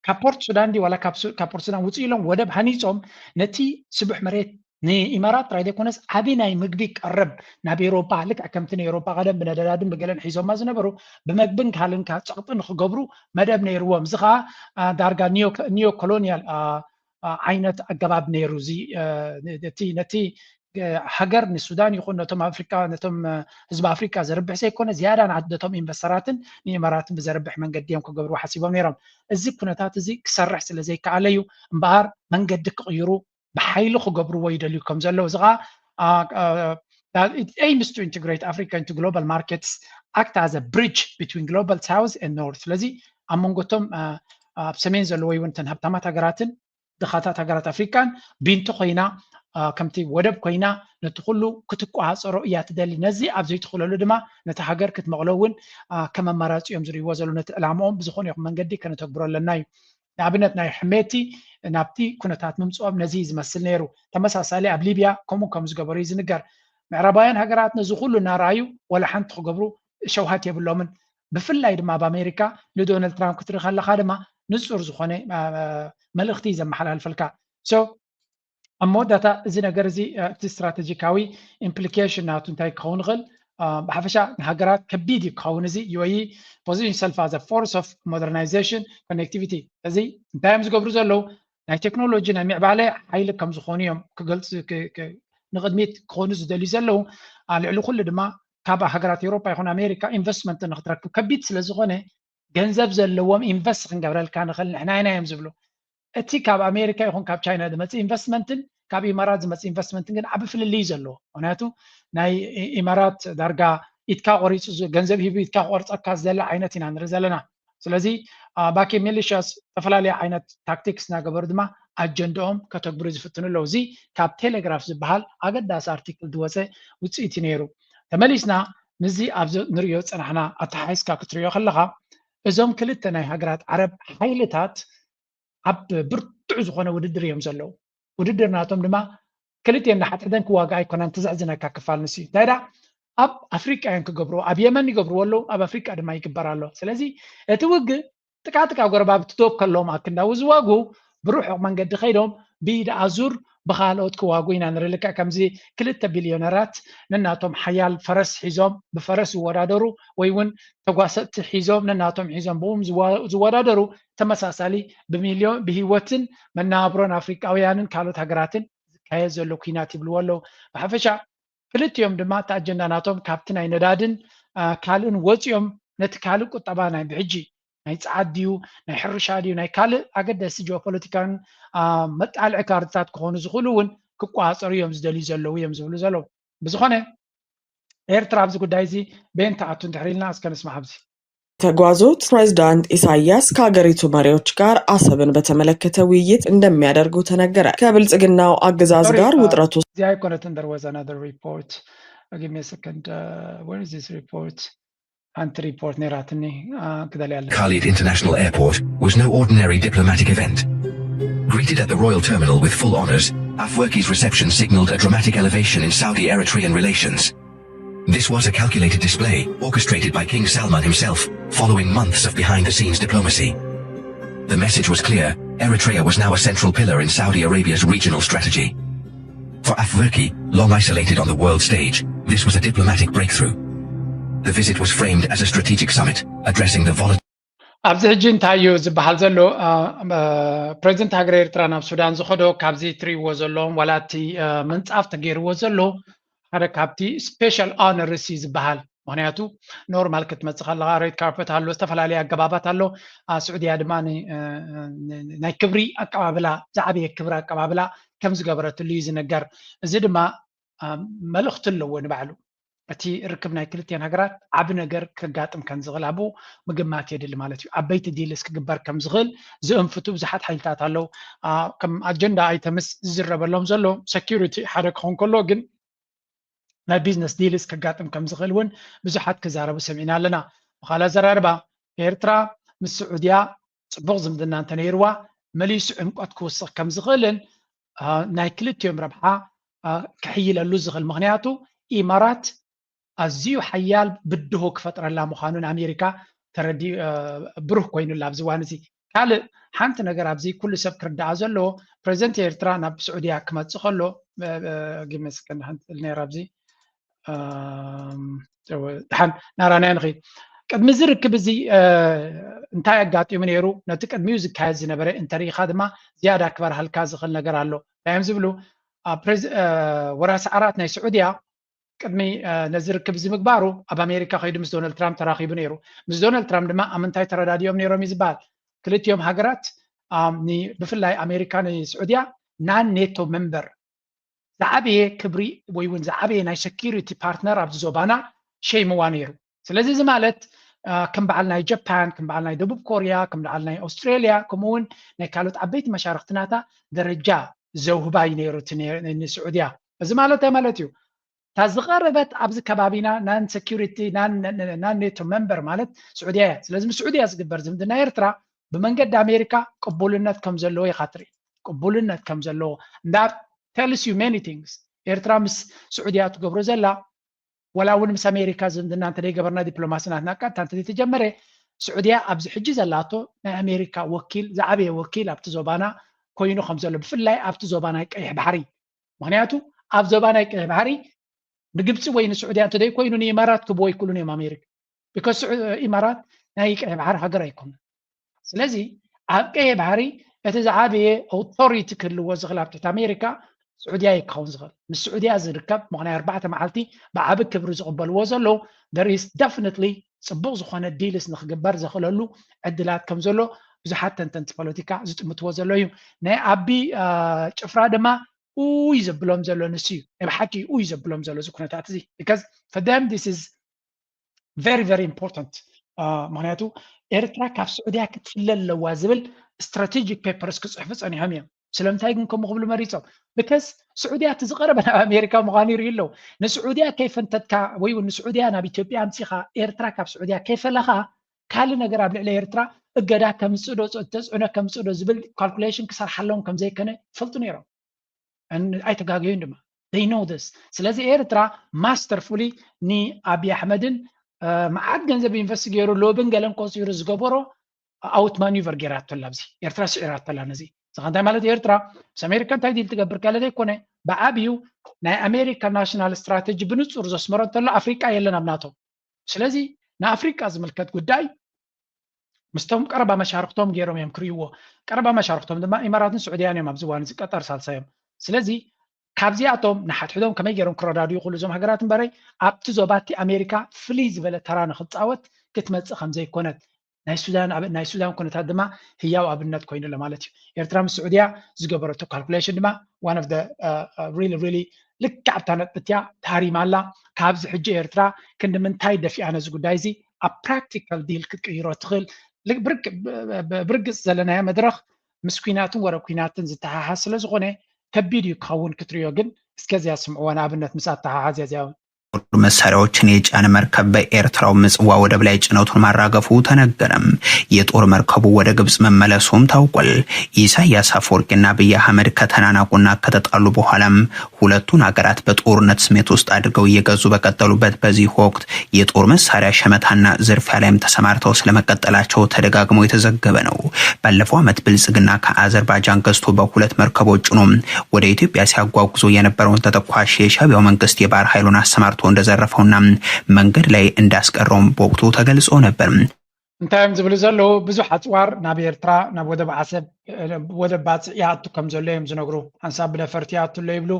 ካብ ፖርት ሱዳን ድዩ ዋላ ካብ ሱ-፣ ካብ ፖርት ሱዳን ውፅእ ኢሎም ወደብ ሃኒፆም ነቲ ስቡሕ መሬት ንኢማራት ጥራይ ዘይኮነስ ዓቢ ናይ ምግቢ ቀረብ ናብ ኤውሮጳ፣ ልክዕ ከምቲ ንኤውሮጳ ቀደም ብነዳዳድን ብገለን ሒዞማ ዝነበሩ፣ ብመግብን ካልእን ካብ ጸቕጢ ንኽገብሩ መደብ ነይርዎም። እዚ ኸኣ፣ ኣ፣ ዳርጋ ኒዮ-፣ ኒዮ ኮሎኒያል፣ ኣ፣ ኣ፣ ዓይነት ኣገባብ ነይሩ። እዚ፣ እ፣ ነ-፣ ነቲ፣ ነቲ፣ እ፣ ሃገር ንሱዳን ይኹን ነቶም ኣፍሪቃ፣ ነቶም፣ እ፣ ህዝቢ ኣፍሪቃ ዘርብሕ ዘይኮነ ዝያዳ ንዓድ-፣ ነቶም ኢንቨስተራትን ንኢማራትን ብዘርብሕ መንገዲ እዮም ክገብርዎ ሓሲቦም ነይሮም። እዚ ኩነታት እዚ ክሰርሕ ስለ ዘይከኣለ እዩ እምበኣር መንገዲ ክቕይሩ ብሓይሊ ክገብርዎ ይደልዩ ከም ዘለዉ። እዚ ኸኣ፣ ኣ፣ ኣ፣ it aims to integrate Africa into global markets, act as a bridge between global south and north። ስለዚ ኣብ መንጎ እቶም፣ ኣ፣ ኣብ ሰሜን ዘለዉ ወይ እውን እተን ሃብታማት ሃገራትን ድኻታት ሃገራት ኣፍሪቃን ቢንቶ ኮይና፣ ኣ፣ ከምቲ ወደብ ኮይና ነቲ ኩሉ ክትቆጻጸሮ እያ ትደሊ። ነዚ ኣብ ዘይትኽእለሉ ድማ ነታ ሃገር ክትመቕሎ እውን፣ ኣ፣ ከም ኣማራጺ እዮም ዝርእይዎ ዘለዉ። ነቲ ዕላምኦም ብዝኾነ ይኹን መንገዲ ከነተግብሮ ኣለና እዩ። ንኣብነት ናይ ሕሜቲ ናብቲ ኩነታት ምምጽኦም ነዚ እዩ ዝመስል ነይሩ። ተመሳሳሊ ኣብ ሊብያ ከምኡ ከም ዝገበሩ እዩ ዝንገር። ምዕራባውያን ሃገራት ነዚ ኩሉ እናረኣዩ ወላ ሓንቲ ክገብሩ ሸውሃት የብሎምን። ብፍላይ ድማ ኣብ ኣሜሪካ ንዶናልድ ትራምፕ ክትርኢ ከለኻ ድማ ንጹር ዝኾነ፣ ኣ፣ መልእኽቲ እዩ ዘመሓላልፈልካ። So ኣብ መወዳእታ እዚ ነገር እዚ፣ እ፣ እቲ ስትራተጂካዊ ኢምፕሊኬሽን ናቱ እንታይ ክኸውን ይኽእል? እ፣ ብሓፈሻ ንሃገራት ከቢድ እዩ ክኸውን። እዚ ዩ ኤ ኢ position itself as a force of modernization connectivity። እዚ እንታይ እዮም ዝገብሩ ዘለዉ? ናይ ቴክኖሎጂ ናይ ምዕባለ ሓይሊ ከም ዝኾኑ እዮም ክገልጹ፣ ክ-፣ ክ-፣ ንቕድሚት ክኾኑ ዝደልዩ ዘለዉ። ኣ፣ ልዕሊ ኩሉ ድማ ካብ ሃገራት ኤውሮጳ ይኹን ኣሜሪካ ኢንቨስትመንት ንክትረክብ ከቢድ ስለ ዝኾነ ገንዘብ ዘለዎም ኢንቨስት ክንገብረልካ ንኽእል ንሕና ኢና እዮም ዝብሉ። እቲ ካብ ኣሜሪካ ይኹን ካብ ቻይና ዝመጽእ ኢንቨስትመንትን ካብ ኢማራት ዝመጽእ ኢንቨስትመንትን ግን ዓቢ ፍልልይ እዩ ዘለዎ። ምኽንያቱ ናይ ኢ-፣ ኢማራት ዳርጋ ኢድካ ቆሪጹ ዝ-፣ ገንዘብ ሂቡ ኢድካ ክቆርጸካ ዝደሊ ዓይነት ኢና ንርኢ ዘለና። ስለዚ፣ ኣ፣ ባኬ ሚሊሻስ ዝተፈላለዩ ዓይነት ታክቲክስ እናገበሩ ድማ ኣጀንዳኦም ከተግብሩ ዝፍትኑ ኣለዉ። እዚ ካብ ቴሌግራፍ ዝበሃል ኣገዳሲ ኣርቲክል ዝወጸ ውጽኢት እዩ ነይሩ። ተመሊስና ምስዚ ኣብዚ ንርእዮ ዝጸናሕና ኣተሓሒዝካ ክትርእዮ ከለኻ፣ እዞም ክልተ ናይ ሃገራት ዓረብ ሓይልታት ኣብ ብርቱዕ ዝኾነ ውድድር እዮም ዘለዉ። ውድድር ናቶም ድማ ክልቲኦም ንሓድሕደን ክዋግኣ ኣይኮነን፣ ትዝሕዝነካ ክፋል ንሱ እዩ። እንታይ ደኣ፣ ኣብ ኣፍሪቃ እዮም ክገብርዎ፣ ኣብ የመን ይገብርዎ ኣለዉ፣ ኣብ ኣፍሪቃ ድማ ይግበር ኣሎ። ስለዚ እቲ ውግእ ጥቃጥቃ ጎረባብቲ ዶብ ከለዎም ኣክንዳዊ ዝዋግኡ ብርሑቕ መንገዲ ከይዶም ብኢድ ኣዙር ብኻልኦት ክዋጉ ኢና ንርኢ። ልክዕ ከምዚ ክልተ ቢልዮነራት ነናቶም ሓያል ፈረስ ሒዞም ብፈረስ ዝወዳደሩ ወይ እውን ተጓሰጥቲ ሒዞም ነናቶም ሒዞም ብኡም ዝዋ- ዝወዳደሩ ተመሳሳሊ ብሚልዮን ብህይወትን መናብሮን ኣፍሪቃውያንን ካልኦት ሃገራትን ዝካየድ ዘሎ ኩናት ይብልዎ ኣለዉ። ብሓፈሻ ክልቲኦም ድማ እቲ ኣጀንዳ ናቶም ካብቲ ናይ ነዳድን ካልእን ወፂኦም ነቲ ካልእ ቁጠባ ናይ ብሕጂ ናይ ፀዓት ድዩ ናይ ሕርሻ ድዩ ናይ ካልእ ኣገደስቲ ጂኦፖለቲካን መጣልዒ ካርድታት ክኾኑ ዝኽእሉ እውን ክቋፀሩ እዮም ዝደልዩ ዘለዉ እዮም ዝብሉ ዘለዉ። ብዝኾነ ኤርትራ ኣብዚ ጉዳይ እዚ በየን ትኣቱ እንድሕር ኢልና እስከ ንስማዕ ኣብዚ። ተጓዙት ፕሬዝዳንት ኢሳያስ ከሀገሪቱ መሪዎች ጋር አሰብን በተመለከተ ውይይት እንደሚያደርጉ ተነገረ። ከብልጽግናው አገዛዝ ጋር ውጥረቱ እዚኣ ኣይኮነትን። There was another report. Give me a second. Uh, where is this report? ሓንቲ ሪፖርት ነይራትኒ ክደልያ ኣለኒ። Khalid International Airport was no ordinary diplomatic event. Greeted at the royal terminal with full honors, Afwerki's reception signaled a dramatic elevation in Saudi-Eritrean relations. This was a calculated display, orchestrated by King Salman himself, following months of behind-the-scenes diplomacy. The message was clear: Eritrea was now a central pillar in Saudi Arabia's regional strategy. For Afwerki, long isolated on the world stage, this was a diplomatic breakthrough. The visit was framed as a strategic summit, addressing the volatile ኣብዚ ሕጂ እንታይ እዩ ዝበሃል ዘሎ? ፕሬዚደንት ሃገር ኤርትራ ናብ ሱዳን ዝኸዶ ካብዚ ትሪእዎ ዘለዎም ዋላ እቲ ምንፃፍ ተገይርዎ ዘሎ ሓደ ካብቲ special honours እዩ ዝበሃል። ምክንያቱ ኖርማል ክትመፅእ ከለካ ሬድ ካርፐት ኣሎ፣ ዝተፈላለዩ ኣገባባት ኣሎ። ስዑድያ ድማ ናይ ክብሪ ኣቀባብላ ዝዓበየ ክብሪ ኣቀባብላ ከም ዝገበረትሉ እዩ ዝነገር። እዚ ድማ መልእክቲ ኣለዎ ንባዕሉ። እቲ ርክብ ናይ ክልቲአን ሃገራት ዓቢ ነገር ከጋጥም ከም ዝኽእል ኣብኡ ምግማት የድሊ ማለት እዩ። ዓበይቲ ዲልስ ክግበር ከም ዝኽእል ዝእንፍቱ ብዙሓት ሓይልታት ኣለዉ። ከም ኣጀንዳ ኣይተምስ ዝዝረበሎም ዘሎ ሰኪሪቲ ሓደ ክኸውን ከሎ ግን ናይ ቢዝነስ ዲልስ ከጋጥም ከም ዝኽእል እውን ብዙሓት ክዛረቡ ሰሚዕና ኣለና። ብኻልእ ኣዘራርባ ኤርትራ ምስ ስዑድያ ፅቡቕ ዝምድና እንተነይርዋ መሊሱ ዕምቆት ክውስኽ ከም ዝኽእልን ናይ ክልቲኦም ረብሓ ክሕይለሉ ዝኽእል ምክንያቱ ኢማራት ኣዝዩ ሓያል ብድሆ ክፈጥረላ ምዃኑ ንኣሜሪካ ተረዲኡ ብሩህ ኮይኑላ ኣብዚ እዋን እዚ። ካልእ ሓንቲ ነገር ኣብዚ ኩሉ ሰብ ክርዳኣ ዘለዎ ፕሬዚደንት ኤርትራ ናብ ስዑድያ ክመፅእ ከሎ ግመስክን ሓንቲ ነራ ኣብዚ ድሓን ናራናዮ ንኽእል ቅድሚ እዚ ርክብ እዚ እንታይ ኣጋጢሙ ነይሩ ነቲ ቅድሚኡ ዝካየድ ዝነበረ እንተሪኢኻ ድማ ዝያዳ ክበርሃልካ ዝኽእል ነገር ኣሎ። እንታይ እዮም ዝብሉ ወራሲ ዓራት ናይ ስዑድያ ቅድሚ ነዚ ርክብ እዚ ምግባሩ ኣብ ኣሜሪካ ከይዱ ምስ ዶናልድ ትራምፕ ተራኺቡ ነይሩ። ምስ ዶናልድ ትራምፕ ድማ ኣብ ምንታይ ተረዳዲኦም ነይሮም እዩ ዝበሃል? ክልቲኦም ሃገራት ብፍላይ ኣሜሪካ ንስዑድያ non NATO member ዝዓበየ ክብሪ ወይ እውን ዝዓበየ ናይ security partner ኣብዚ ዞባና ሸይምዋ ነይሩ። ስለዚ እዚ ማለት ከም በዓል ናይ ጃፓን፣ ከም በዓል ናይ ደቡብ ኮርያ፣ ከም በዓል ናይ ኣውስትራልያ ከምኡ እውን ናይ ካልኦት ዓበይቲ መሻርክትናታ ደረጃ ዘውህባ እዩ ነይሩ ንስዑድያ። እዚ ማለት እንታይ ማለት እዩ? እታ ዝቐረበት ኣብዚ ከባቢና non security non NATO member ማለት ስዑድያ እያ። ስለዚ ምስ ስዑድያ ዝግበር ዝምድና ኤርትራ ብመንገዲ ኣሜሪካ ቅቡልነት ከም ዘለዎ ኢኻ ትርኢ። ቅቡልነት ከም ዘለዎ that tells you many things። ኤርትራ ምስ ስዑድያ ትገብሮ ዘላ ወላ እውን ምስ ኣሜሪካ ዝምድና እንተደይገበርና ዲፕሎማሲ ናትና ቀጥታ እንተዘይተጀመረ ስዑድያ ኣብዚ ሕጂ ዘላቶ ናይ ኣሜሪካ ወኪል ዝዓበየ ወኪል ኣብቲ ዞባና ኮይኑ ከም ዘሎ ብፍላይ ኣብቲ ዞባ ናይ ቀይሕ ባሕሪ ምክንያቱ ኣብ ዞባ ናይ ቀይሕ ባሕሪ ንግብፂ ወይ ንስዑድያ እንተዘይኮይኑ ንኢማራት ክብዎ ይክእሉን እዮም ኣሜሪካ because ኢማራት ናይ ቀይሕ ባሕሪ ሃገር ኣይኮኑን። ስለዚ ኣብ ቀይሕ ባሕሪ እቲ ዝዓበየ authority ክህልዎ ዝኽእል ኣብ ትሕቲ ኣሜሪካ ስዑድያ እዩ ክኸውን ዝኽእል። ምስ ስዑድያ ዝርከብ ምኽንያት ኣርባዕተ መዓልቲ ብዓቢ ክብሪ ዝቕበልዎ ዘለዉ there is definitely ፅቡቕ ዝኾነ ዲልስ ንክግበር ዘኽእለሉ ዕድላት ከም ዘሎ ብዙሓት ተንተንቲ ፖለቲካ ዝጥምትዎ ዘሎ እዩ። ናይ ኣቢ ጭፍራ ድማ ኡይ ዘብሎም ዘሎ ንሱ እዩ ናይ ብሓቂ ኡይ ዘብሎም ዘሎ እዚ ኩነታት እዚ because for them this is very very important። ምክንያቱ ኤርትራ ካብ ስዑድያ ክትፍለ ኣለዋ ዝብል strategic papers ክፅሕፉ ፀኒሖም እዮም። ስለምንታይ ግን ከምኡ ክብሉ መሪፆም? Because ስዑድያ እቲ ዝቐረበ ናብ ኣሜሪካ ምዃኑ ይርእዩ ኣለዉ። ንስዑድያ ከይፈንተትካ ወይ እውን ንስዑድያ ናብ ኢትዮጵያ ኣምፂኻ ኤርትራ ካብ ስዑድያ ከይፈለኻ ካልእ ነገር ኣብ ልዕሊ ኤርትራ እገዳ ከምፅእ ዶ ተፅዕኖ ከምፅእ ዶ ዝብል calculation ክሰርሓሎም ከም ዘይከነ ይፈልጡ ነይሮም። ኣይተጋገዩን ድማ they know this። ስለዚ ኤርትራ masterfully ንኣብይ ኣሕመድን መዓት ገንዘብ ኢንቨስት ገይሩ ሎብን ገለን ቆፂሩ ዝገበሮ out maneuver ገይራቶላ ኣብዚ ኤርትራ ስዒራቶላ ነዚ እዚ እንታይ ማለት? ኤርትራ ምስ ኣሜሪካ እንታይ ዲል ትገብር ካለ ዘይኮነ፣ ብዓብዩ ናይ ኣሜሪካ ናሽናል ስትራተጂ ብንጹር ዘስመሮ እንተሎ ኣፍሪቃ የለን ኣብ ናቶ። ስለዚ ንኣፍሪቃ ዝምልከት ጉዳይ ምስቶም ቀረባ መሻርክቶም ገይሮም እዮም ክርእይዎ። ቀረባ መሻርክቶም ድማ ኢማራትን ስዑድያን እዮም። ኣብዚ እዋን እዚ ቀጠር ሳልሳዮም። ስለዚ ካብዚኣቶም ንሓድሕዶም ከመይ ገይሮም ክረዳድኡ ይኽእሉ እዞም ሃገራት እምበረይ ኣብቲ ዞባ እቲ ኣሜሪካ ፍልይ ዝበለ ተራ ንክፃወት ክትመፅእ ከም ዘይኮነት ናይ ሱዳን ኣብ- ናይ ሱዳን ኩነታት ድማ ህያው ኣብነት ኮይኑ ኣሎ ማለት እዩ። ኤርትራ ምስ ስዑድያ ዝገበረቶ ካልኩሌሽን ድማ one of the really really ልክዕ ኣብታ ነጥብትያ ተሃሪማ ኣላ። ካብዚ ሕጂ ኤርትራ ክንዲ ምንታይ ደፊኣ ነዚ ጉዳይ እዚ ኣብ ፕራክቲካል ዲል ክትቅይሮ ትኽእል? ብርግፅ ዘለናዮ መድረኽ ምስ ኩናትን ወረ ኩናትን ዝተሓሓዝ ስለ ዝኾነ ከቢድ እዩ ክኸውን ክትሪኦ። ግን እስከዚያ ስምዕዎ ንኣብነት ምስ ኣተሓሓዝያ እዚኣ እውን። መሳሪያዎችን የጫነ መርከብ በኤርትራው ምጽዋ ወደብ ላይ ጭነቱን ማራገፉ ተነገረም። የጦር መርከቡ ወደ ግብጽ መመለሱም ታውቋል። ኢሳያስ አፈወርቂና አብይ አህመድ ከተናናቁና ከተጣሉ በኋላም ሁለቱን ሀገራት በጦርነት ስሜት ውስጥ አድርገው እየገዙ በቀጠሉበት በዚህ ወቅት የጦር መሳሪያ ሸመታና ዝርፊያ ላይም ተሰማርተው ስለመቀጠላቸው ተደጋግሞ የተዘገበ ነው። ባለፈው ዓመት ብልጽግና ከአዘርባይጃን ገዝቶ በሁለት መርከቦች ጭኖ ወደ ኢትዮጵያ ሲያጓጉዞ የነበረውን ተተኳሽ የሻቢያው መንግስት የባህር ኃይሉን አሰማርቶ እንደዘረፈውና መንገድ ላይ እንዳስቀረውም በወቅቱ ተገልጾ ነበር። እንታይ እዮም ዝብሉ ዘለዉ? ብዙሕ ኣፅዋር ናብ ኤርትራ ናብ ወደብ ዓሰብ ወደብ ባፅዕ ይኣቱ ከም ዘሎ እዮም ዝነግሩ። ሓንሳብ ብነፈርቲ ይኣቱ ኣሎ ይብሉ፣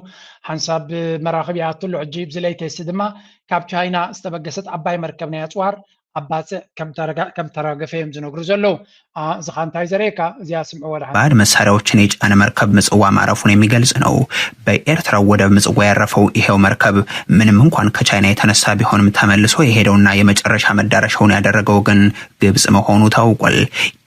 ሓንሳብ ብመራኽብ ይኣቱ ኣሎ። ሕጂ ብዚ ሌተስት ድማ ካብ ቻይና ዝተበገሰት ዓባይ መርከብ ናይ ኣፅዋር ኣብ ባፅዕ ከም ተራገፈ እዮም ዝነግሩ ዘለዉ። እዚ ኻ እንታይ ዘርእየካ? እዚኣ ስምዕዎ ደሓን። ባዕድ መሳሪያዎችን የጫነ መርከብ ምጽዋ ማረፉን የሚገልጽ ነው። በኤርትራው ወደብ ምጽዋ ያረፈው ይሄው መርከብ ምንም እንኳን ከቻይና የተነሳ ቢሆንም ተመልሶ የሄደውና የመጨረሻ መዳረሻውን ያደረገው ግን ግብጽ መሆኑ ታውቋል።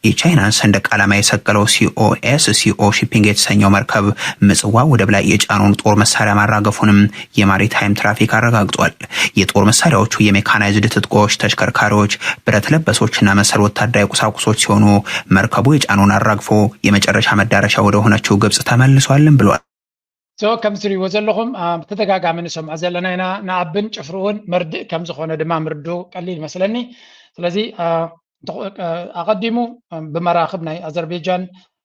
የቻይናን ሰንደቅ ዓላማ የሰቀለው ሲኦኤስ ሲኦ ሺፒንግ የተሰኘው መርከብ ምጽዋ ወደብ ላይ የጫነውን ጦር መሳሪያ ማራገፉንም የማሪታይም ትራፊክ አረጋግጧል። የጦር መሳሪያዎቹ የሜካናይዝድ ትጥቆች፣ ተሽከርካሪዎች፣ ብረት ለበሶችና መሰል ወታደራዊ ቁሳቁሶች ሲሆኑ መርከቡ የጫነውን አራግፎ የመጨረሻ መዳረሻ ወደ ሆነችው ግብጽ ተመልሷልም ብሏል። ሶ ከም ትሪእዎ ዘለኹም ብተደጋጋሚ ንሰምዖ ዘለና ኢና። ንኣብን ጭፍርኡን መርድእ ከም ዝኾነ ድማ ምርድኡ ቀሊል ይመስለኒ። ስለዚ ኣቐዲሙ ብመራኽብ ናይ ኣዘርቤጃን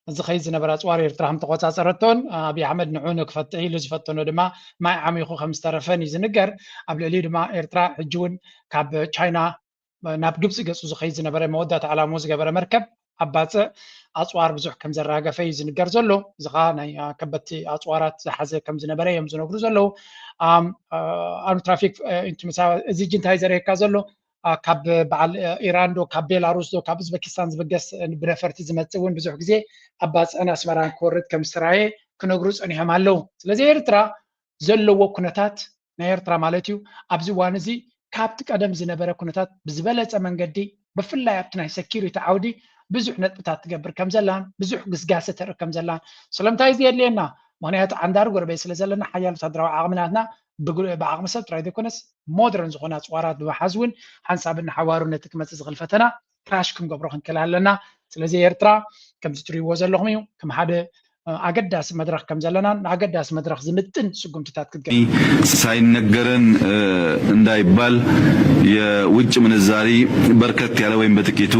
ዝኸይድ ዝነበረ ኣፅዋር ኤርትራ ከም ተቆፃፀረቶን ኣብይ ኣሕመድ ንዑ ንክፈትሕ ኢሉ ዝፈተኖ ድማ ማይ ዓሚኹ ከም ዝተረፈን እዩ ዝንገር። ኣብ ልዕሊኡ ድማ ኤርትራ ሕጂ እውን ካብ ቻይና ናብ ግብፂ ገፁ ዝኸይድ ዝነበረ መወዳእታ ዕላምኡ ዝገበረ መርከብ ኣብ ባፅዕ ኣፅዋር ብዙሕ ከም ዘራገፈ እዩ ዝንገር ዘሎ። እዚ ከዓ ናይ ከበድቲ ኣፅዋራት ዝሓዘ ከም ዝነበረ እዮም ዝነግሩ ዘለዉ። ኣኑ ትራፊክ እዚ እንታይ ዘርእየካ ዘሎ ካብ በዓል ኢራን ዶ ካብ ቤላሩስ ዶ ካብ ኡዝበኪስታን ዝብገስ ብነፈርቲ ዝመፅእ እውን ብዙሕ ግዜ ኣብ ባፅዕን ኣስመራን ክወርድ ከም ዝተራየ ክነግሩ ፀኒሖም ኣለዉ። ስለዚ ኤርትራ ዘለዎ ኩነታት ናይ ኤርትራ ማለት እዩ ኣብዚ እዋን እዚ ካብቲ ቀደም ዝነበረ ኩነታት ብዝበለፀ መንገዲ ብፍላይ ኣብቲ ናይ ሰኪሪቲ ዓውዲ ብዙሕ ነጥብታት ትገብር ከም ዘላን ብዙሕ ግስጋሰ ተርኢ ከም ዘላን ስለምንታይ እዚ የድልየና ምክንያቱ ዓንዳሪ ጎረቤት ስለ ዘለና ሓያል ወታደራዊ ዓቕሚ ናትና ብዓቕሚ ሰብ ጥራይ ዘይኮነስ ሞደርን ዝኾነ ኣፅዋራት ብምሓዝ እውን ሓንሳብ እናሓዋሩ ነቲ ክመፅእ ዝኽእል ፈተና ክራሽ ክንገብሮ ክንክእል ኣለና። ስለዚ ኤርትራ ከምዚ ትሪእዎ ዘለኹም እዩ ከም ሓደ ኣገዳሲ መድረኽ ከም ዘለናን ንኣገዳሲ መድረኽ ዝምጥን ስጉምትታት ክትገ ሳይነገረን እንዳይባል የውጭ ምንዛሪ በርከት ያለ ወይም በጥቂቱ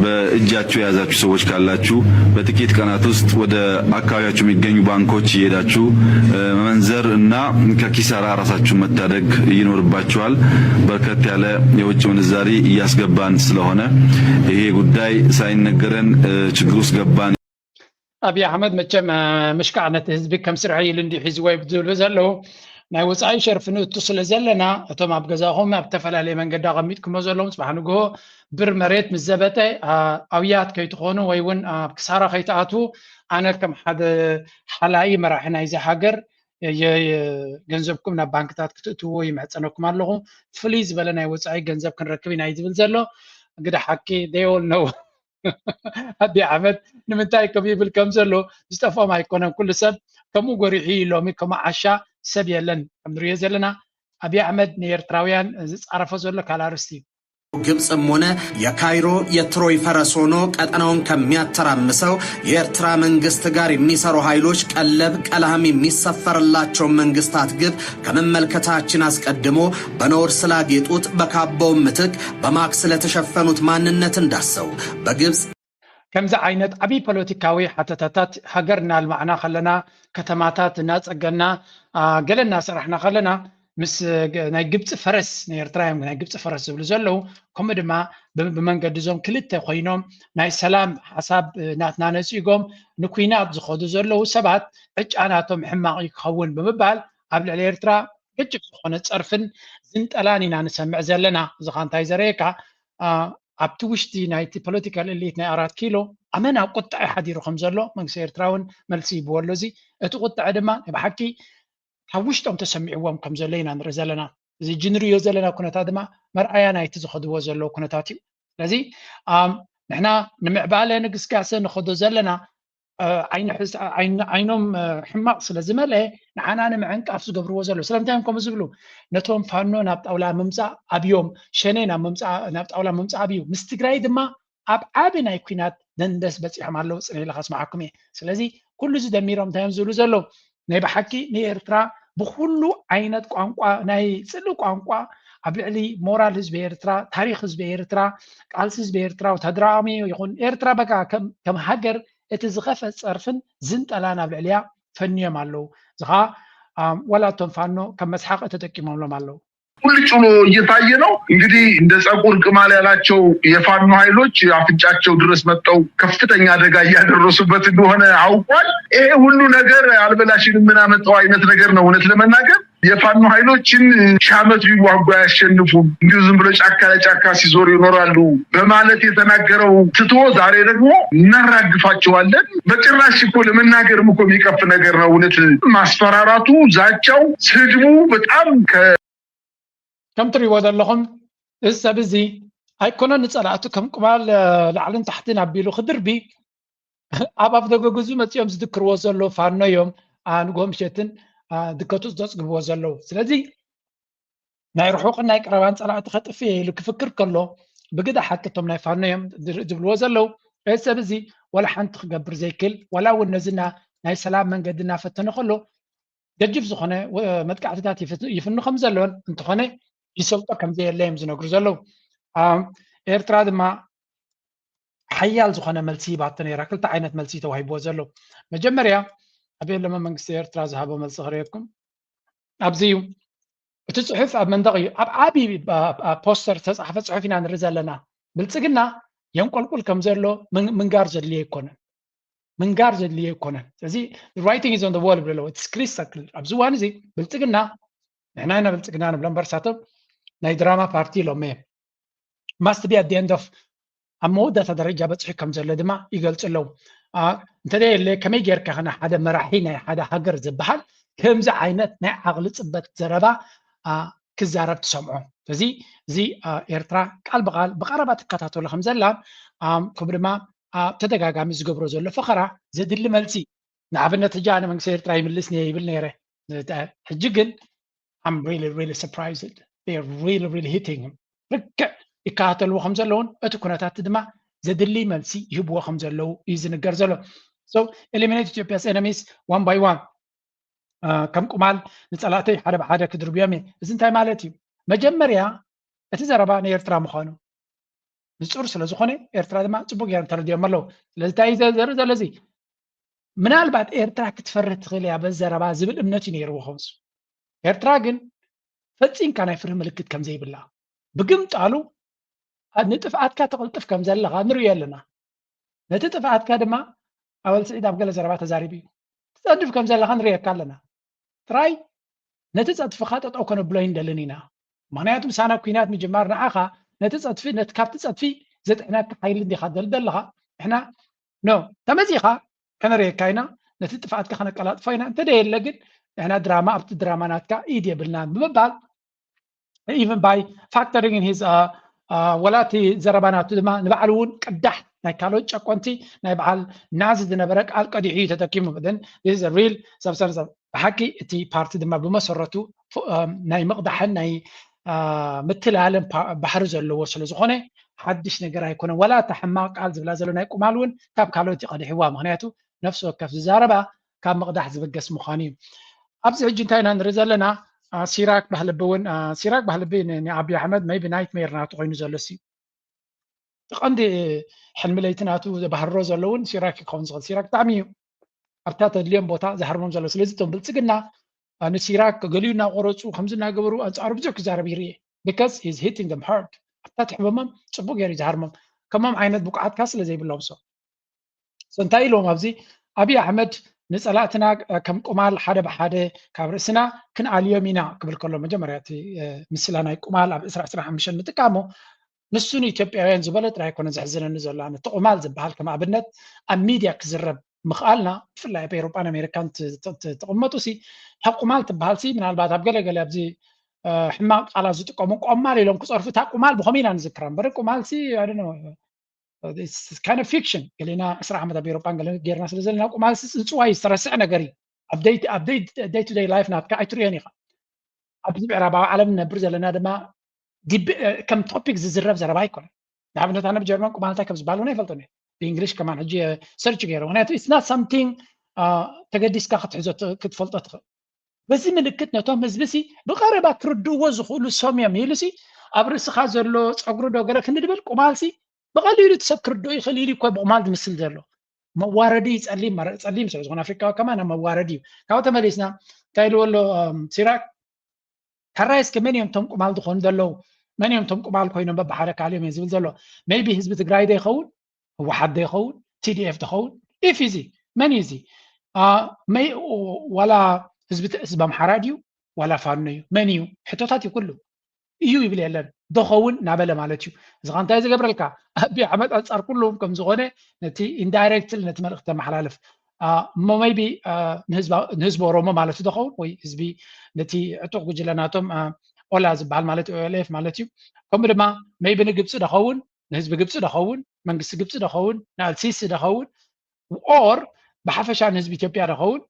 በእጃችሁ የያዛችሁ ሰዎች ካላችሁ በጥቂት ቀናት ውስጥ ወደ አካባቢያችሁ የሚገኙ ባንኮች እየሄዳችሁ መመንዘር እና ከኪሳራ ራሳችሁን መታደግ ይኖርባችኋል። በርከት ያለ የውጭ ምንዛሪ እያስገባን ስለሆነ ይሄ ጉዳይ ሳይነገረን ችግር ውስጥ ገባን። ኣብይ ኣሕመድ መቸም ምሽካዕ ነቲ ህዝቢ ከም ስርሐ ኢሉ እንዲ ሒዝዎ ዝብሉ ዘለዉ ናይ ወፃኢ ሸርፊ ንእቱ ስለ ዘለና እቶም ኣብ ገዛኹም ኣብ ዝተፈላለየ መንገዲ ኣቐሚጥኩሞ ዘለዎም ፅባሕ ንግሆ ብር መሬት ምስ ዘበጠ ኣውያት ከይትኾኑ ወይ እውን ኣብ ክሳራ ከይትኣትዉ ኣነ ከም ሓደ ሓላኢ መራሒ ናይዚ ሃገር ገንዘብኩም ናብ ባንክታት ክትእትዎ ይምሕፀነኩም ኣለኹ። ፍልይ ዝበለ ናይ ወፃኢ ገንዘብ ክንረክብ ኢና እዩ ዝብል ዘሎ። እንግዲህ ሓቂ they all know ኣቢ ኣሕመድ ንምንታይ ከም ይብል ከም ዘሎ ዝጠፍኦም ኣይኮነን። ኩሉ ሰብ ከምኡ ጎሪሑ እዩ ሎሚ ከምኡ ዓሻ ሰብ የለን። ከም ንሪኦ ዘለና ኣቢ ኣሕመድ ንኤርትራውያን ዝፃረፎ ዘሎ ካልእ ኣርእስቲ እዩ። ግብፅም ሆነ የካይሮ የትሮይ ፈረስ ሆኖ ቀጠናውን ከሚያተራምሰው የኤርትራ መንግስት ጋር የሚሰሩ ኃይሎች ቀለብ ቀላህም የሚሰፈርላቸው መንግስታት ግብ ከመመልከታችን አስቀድሞ በነውር ስላጌጡት በካባው ምትክ በማክ ስለተሸፈኑት ማንነት እንዳሰው በግብፅ ከምዚ ዓይነት ዓብዪ ፖለቲካዊ ሓተታታት ሃገር እናልማዕና ከለና፣ ከተማታት እናፀገና፣ ገለ እናሰራሕና ከለና፣ ምስ ናይ ግብፂ ፈረስ፣ ናይ ኤርትራ እዮም ናይ ግብፂ ፈረስ ዝብሉ ዘለዉ። ከምኡ ድማ ብመንገዲ እዞም ክልተ ኮይኖም ናይ ሰላም ሓሳብ ናትና ነፂጎም ንኩናት ዝኸዱ ዘለዉ ሰባት ዕጫ ናቶም ሕማቕ ክኸውን ብምባል ኣብ ልዕሊ ኤርትራ ገጭፍ ዝኾነ ፀርፍን ዝንጠላን ኢና ንሰምዕ ዘለና። እዚ ኸኣ እንታይ ዘርእየካ? ኣብቲ ውሽጢ ናይቲ ፖለቲካል ኤሊት ናይ ኣራት ኪሎ ኣመና ቁጥዐ ሓዲሩ ከም ዘሎ መንግስቲ ኤርትራ እውን መልሲ ይብዎ ኣሎ። እዚ እቲ ቁጥዐ ድማ ናይ ብሓቂ ካብ ውሽጦም ተሰሚዕዎም ከም ዘሎ ኢና ንርኢ ዘለና። እዚ ሕጂ ንርእዮ ዘለና ኩነታት ድማ መርኣያ ናይቲ ዝኸድዎ ዘለዉ ኩነታት እዩ። ስለዚ ንሕና ንምዕባለ ንግስጋሰ ንኸዶ ዘለና ዓይኖም ሕማቕ ስለ ዝመልአ ንዓና ንምዕንቃፍ ዝገብርዎ ዘሎ። ስለምንታይ እዮም ከምኡ ዝብሉ? ነቶም ፋኖ ናብ ጣውላ ምምፃእ ኣብዮም፣ ሸኔ ናብ ጣውላ ምምፃእ ኣብዩ። ምስ ትግራይ ድማ ኣብ ዓቢ ናይ ኩናት ደንደስ በፂሖም ኣለዉ። ፅነ ኢለ ከስምዓኩም እየ። ስለዚ ኩሉ እዚ ደሚሮም እንታይ እዮም ዝብሉ ዘለዉ? ናይ ብሓቂ ንኤርትራ ብኩሉ ዓይነት ቋንቋ፣ ናይ ፅልኢ ቋንቋ ኣብ ልዕሊ ሞራል ህዝቢ ኤርትራ፣ ታሪክ ህዝቢ ኤርትራ፣ ቃልሲ ህዝቢ ኤርትራ፣ ወታደራዊ ዓቕሚ ይኹን ኤርትራ በቃ ከም ሃገር እቲ ዝኸፈ ፀርፍን ዝንጠላን ኣብ ልዕሊያ ፈንዮም ኣለዉ። እዚ ኸዓ ዋላ እቶም ፋኖ ከም መስሓቂ ተጠቂሞምሎም ኣለዉ። ቁልጭ ብሎ እየታየ ነው። እንግዲህ እንደ ጸጉር ቅማል ያላቸው የፋኖ ኃይሎች አፍንጫቸው ድረስ መጥተው ከፍተኛ አደጋ እያደረሱበት እንደሆነ አውቋል። ይሄ ሁሉ ነገር አልበላሽን የምናመጣው አይነት ነገር ነው። እውነት ለመናገር የፋኖ ኃይሎችን ሺህ ዓመት ቢዋጉ አያሸንፉም፣ እንዲሁ ዝም ብሎ ጫካ ለጫካ ሲዞሩ ይኖራሉ በማለት የተናገረው ትቶ ዛሬ ደግሞ እናራግፋቸዋለን። በጭራሽ እኮ ለመናገርም እኮ የሚቀፍ ነገር ነው። እውነት ማስፈራራቱ፣ ዛቻው፣ ስድቡ በጣም ከ ከም ትሪእዎ ዘለኹም እዚ ሰብ እዚ ኣይኮነን ንጸላእቱ ከም ቁማል ላዕልን ታሕትን ኣቢሉ ክድርቢ ኣብ ኣፍ ደገ ገዝኡ መጺኦም ዝድክርዎ ዘለዉ ፋኖ እዮም። ንግሆ ምሸትን ድከቱ ዘጽግብዎ ዘለዉ። ስለዚ ናይ ርሑቕን ናይ ቀረባን ጸላእቲ ከጥፍእ ኢሉ ክፍክር ከሎ ብግዳ ሓቂ እቶም ናይ ፋኖ እዮም ዝብልዎ ዘለዉ። እዚ ሰብ እዚ ወላ ሓንቲ ክገብር ዘይክል፣ ወላ እውን ነዚ ናይ ሰላም መንገዲ እናፈተነ ከሎ ገጅፍ ዝኾነ መጥቃዕትታት ይፍኑ ከም ዘለውን እንተኾነ ይሰልጦ ከም ዘየለ እዮም ዝነግሩ ዘለዉ። ኤርትራ ድማ ሓያል ዝኾነ መልሲ ሂባቶ ነይራ። ክልተ ዓይነት መልሲ ተዋሂብዎ ዘሎ። መጀመርያ ኣቤ ለመ መንግስቲ ኤርትራ ዝሃቦ መልሲ ክርእየኩም ኣብዚ እዩ። እቲ ጽሑፍ ኣብ መንደቕ እዩ። ኣብ ዓቢ ፖስተር ዝተጻሕፈ ጽሑፍ ኢና ንርኢ ዘለና። ብልጽግና የንቆልቁል ከም ዘሎ ምንጋር ዘድልዮ ኣይኮነን። ምንጋር ዘድልዮ ኣይኮነን። ስለዚ writing is on the wall ብሎ ኣለዎ። ስክሪስ ሰርክል ኣብዚ እዋን እዚ ብልጽግና ንሕና ኢና ብልጽግና ንብሎ እምበር ሳቶም ናይ ድራማ ፓርቲ ኢሎም እዮም። ማስት ቢ ኣት ኤንድ ኦፍ ኣብ መወዳእታ ደረጃ በፂሑ ከም ዘሎ ድማ ይገልፁ ኣለዉ። እንተደ የለ ከመይ ጌርካ ከነ ሓደ መራሒ ናይ ሓደ ሃገር ዝበሃል ከምዚ ዓይነት ናይ ዓቕሊ ፅበት ዘረባ ክዛረብ ትሰምዖ። ስለዚ እዚ ኤርትራ ቃል ብቃል ብቐረባ ትከታተሎ ከም ዘላ ከምኡ ድማ ኣብ ተደጋጋሚ ዝገብሮ ዘሎ ፈኸራ ዘድሊ መልሲ ንኣብነት ሕጂ ኣነ መንግስቲ ኤርትራ ይምልስ እየ ይብል ነይረ። ሕጂ ግን I'm really really surprised. They are really really hitting him. ልክዕ ይከታተልዎ ከም ዘለውን እቲ ኩነታት ድማ ዘድሊ መልሲ ይህብዎ ከም ዘለዉ እዩ ዝንገር ዘሎ። So eliminate Ethiopia's enemies one by one. ከም ቁማል ንፀላእተይ ሓደ ብሓደ ክድርብዮም እየ። እዚ እንታይ ማለት እዩ? መጀመርያ እቲ ዘረባ ንኤርትራ ምዃኑ ንፁር ስለ ዝኾነ ኤርትራ ድማ ፅቡቅ ገይሮም ተረዲኦም ኣለዉ። ስለዚ እንታይ እዩ ዘርኢ ዘሎ እዚ? ምናልባት ኤርትራ ክትፈርህ ትኽእል እያ በዚ ዘረባ ዝብል እምነት እዩ ነይርዎ ከምሱ። ኤርትራ ግን ፈጺምካ ናይ ፍርሂ ምልክት ከም ዘይብላ ብግምጣሉ ንጥፍኣትካ ተቕልጥፍ ከም ዘለኻ ንርእዮ ኣለና። ነቲ ጥፍኣትካ ድማ ኣወል ስዒድ ኣብ ገለ ዘረባ ተዛሪቡ እዩ። ትጸድፍ ከም ዘለኻ ንርእየካ ኣለና። ጥራይ ነቲ ጸድፍኻ ጠጠው ከነብሎ ኣይንደልን ኢና። ምኽንያቱ ምሳና ኲናት ምጅማር ንዓኻ ነቲ ጸድፊ ነቲ ካብቲ ጸድፊ ዘጥዕነካ ሓይሊ እንዲኻ ትደሊ ዘለኻ። ንሕና no ተመጺኻ ከነርእየካ ኢና፣ ነቲ ጥፍኣትካ ከነቀላጥፎ ኢና፣ እንተደየለ ግን ንሕና ድራማ ኣብቲ ድራማ ናትካ ኢድ የብልናን ብምባል even by factoring in his ወላ እቲ ዘረባ ናቱ ድማ ንባዕሉ እውን ቅዳሕ ናይ ካልኦት ጨቆንቲ ናይ በዓል ናዚ ዝነበረ ቃል ቀዲሑ እዩ ተጠቂሙ። Then this is a real substance of ብሓቂ እቲ ፓርቲ ድማ ብመሰረቱ ናይ ምቕዳሕን ናይ ምትላልን ባህሪ ዘለዎ ስለ ዝኾነ ሓድሽ ነገር ኣይኮነን። ወላ እታ ሕማቕ ቃል ዝብላ ዘሎ ናይ ቁማል እውን ካብ ካልኦት ይቐድሕዋ። ምኽንያቱ ነፍሲ ወከፍ ዝዛረባ ካብ ምቕዳሕ ዝብገስ ምዃኑ እዩ። ኣብዚ ሕጂ እንታይ ኢና ንርኢ ዘለና? ሲራክ ባህልቢ እውን ሲራክ ባህልቢ ንኣብይ ኣሕመድ maybe nightmare ናቱ ኮይኑ ዘሎ ሲ ቀንዲ ሕልሚ ለይቲ ናቱ ዘባህሮ ዘለውን ሲራክ ክኸውን ዝኽእል። ሲራክ ብጣዕሚ እዩ ኣብታ ተድልዮም ቦታ ዝሃርሞም ዘሎ። ስለዚ እቶም ብልፅግና ንሲራክ ገሊኡ እናቆረፁ ከምዚ እናገበሩ ኣንፃሩ ብዙሕ ክዛረብ ይርኤ። Because he's hitting them hard። ኣብታ ትሕበሞም ፅቡቅ ገይሩ ዝሃርሞም። ከሞም ዓይነት ብቁዓትካ ስለ ዘይብሎም ሰው እንታይ ኢልዎም ኣብዚ ኣብይ ኣሕመድ ንፀላእትና ከም ቁማል ሓደ ብሓደ ካብ ርእስና ክንኣልዮም ኢና ክብል ከሎ መጀመርያ እቲ ምስላ ናይ ቁማል ኣብ ዕስራ ዕስራ ሓሙሽተ ንጥቀሞ ንሱ ንኢትዮጵያውያን ዝበለ ጥራይ ኣይኮነ ዘሕዝነኒ ዘሎ ኣነ እቲ ቁማል ዝበሃል ከም ኣብነት ኣብ ሚድያ ክዝረብ ምኽኣልና ብፍላይ ኣብ ኤሮጳን ኣሜሪካን ትቕመጡ ሲ እታ ቁማል ትበሃል ሲ ምናልባት ኣብ ገለገለ ኣብዚ ሕማቕ ቃላት ዝጥቀሙ ቆማል ኢሎም ክፀርፉ እታ ቁማል ብኸመይ ኢና ንዝክራ እምበር ቁማል ሲ kind of fiction ገሌና ዕስራ ዓመት ኣብ ኤሮጳን ገለ ጌርና ስለ ዘለና ቁማል ሲ ዝፅዋይ ዝተረስዐ ነገር እዩ ኣብ day to day life ናትካ ኣይትሪኦን ኢኻ ኣብዚ ምዕራባዊ ዓለም ንነብር ዘለና ድማ ከም ቶፒክ ዝዝረብ ዘረባ ኣይኮነን ንኣብነት ኣነ ብጀርመን ቁማል እንታይ ከም ዝበሃል እውን ኣይፈልጦን እየ ብእንግሊሽ ከማን ሕጂ ሰርች ገይረ ምክንያቱ it's not something ተገዲስካ ክትሕዞ ክትፈልጦ ትኽእል በዚ ምልክት ነቶም ህዝቢ ሲ ብቐረባ ክርድእዎ ዝኽእሉ ሰም እዮም ኢሉ ሲ ኣብ ርእስኻ ዘሎ ፀጉሪ ዶ ገለ ክንድብል ቁማል ሲ ብቐሊሉ እቲ ሰብ ክርድኦ ይኽእል ኢሉ እኮ ብቁማል ዝምስል ዘሎ መዋረዲ ፀሊም ፀሊም ስለ ዝኾነ ኣፍሪካዊ ከማን መዋረዲ እዩ ካብኡ ተመሊስና እንታይ ኢልዎ ኣሎ ሲራክ ሕራይ እስኪ መን እዮም እቶም ቁማል ዝኾኑ ዘለዉ መን እዮም እቶም ቁማል ኮይኖም በብሓደ ካልዮም እዮም ዝብል ዘሎ maybe ህዝቢ ትግራይ ዶ ይኸውን ህወሓት ዶ ይኸውን ቲዲኤፍ ዶ ይኸውን if እዚ መን እዩ እዚ ዋላ ህዝቢ ህዝቢ ኣምሓራ ድዩ ዋላ ፋኖ እዩ መን እዩ ሕቶታት እዩ ኩሉ እዩ ይብል የለን ዶ ኸውን እናበለ ማለት እዩ እዚ ኸ እንታይ ዝገብረልካ ኣብይ ኣሕመድ ኣንፃር ኩሎም ከም ዝኾነ ነቲ indirectly ነቲ መልእኽቲ ተመሓላልፍ እሞ maybe ንህዝቢ ኦሮሞ ማለት ዶ ኸውን ወይ ህዝቢ ነቲ ዕጡቕ ጉጅለ ናቶም ኦላ ዝበሃል ማለት እዩ ኦኤልኤፍ ማለት እዩ ከምኡ ድማ maybe ንግብፂ ዶ ኸውን ንህዝቢ ግብፂ ዶ ኸውን መንግስቲ ግብፂ ዶ ኸውን ንኣልሲሲ ዶ ኸውን or ብሓፈሻ ንህዝቢ ኢትዮጵያ ዶ ኸውን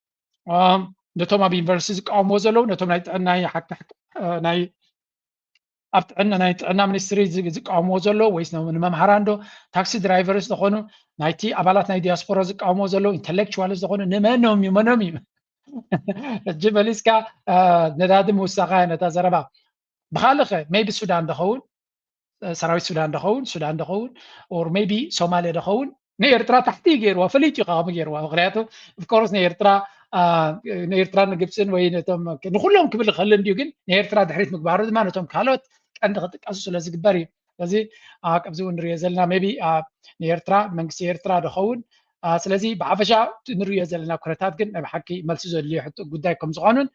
ነቶም ኣብ ዩኒቨርሲቲ ዝቃወምዎ ዘለዉ ነቶም ናይ ጥዕና ናይ ኣብ ጥዕና ናይ ጥዕና ሚኒስትሪ ዝቃወምዎ ዘለዉ ወይስ ንመምሃራን ዶ ታክሲ ድራይቨርስ ዝኾኑ ናይቲ ኣባላት ናይ ዲያስፖራ ዝቃወምዎ ዘለዉ ኢንተሌክቹዋልስ ዝኾኑ ንመኖም እዩ መኖም እዩ ሕጂ መሊስካ ነዳዲ ምውሳኻ ነታ ዘረባ ብካልኸ maybe ሱዳን ዝኸውን ሰራዊት ሱዳን ዝኸውን ሱዳን ዝኸውን or maybe ሶማሊያ ዝኸውን ንኤርትራ ታሕቲ ገይርዋ ፈሊጡ እዩ ከሚ ገይርዋ ምክንያቱ of course ንኤርትራ ንኤርትራ ንግብፅን ወይ ነቶም ንኩሎም ክብል ይኽእል እንድዩ ግን ንኤርትራ ድሕሪት ምግባሩ ድማ ነቶም ካልኦት ቀንዲ ክጥቀሱ ስለ ዝግበር እዩ ስለዚ ኣብዚ እውን ንሪኦ ዘለና maybe ንኤርትራ መንግስቲ ኤርትራ ዝኸውን ስለዚ ብሓፈሻ ንሪኦ ዘለና ኩነታት ግን ናይ ብሓቂ መልሲ ዘድልዮ ሕቶ ጉዳይ ከም ዝኾኑን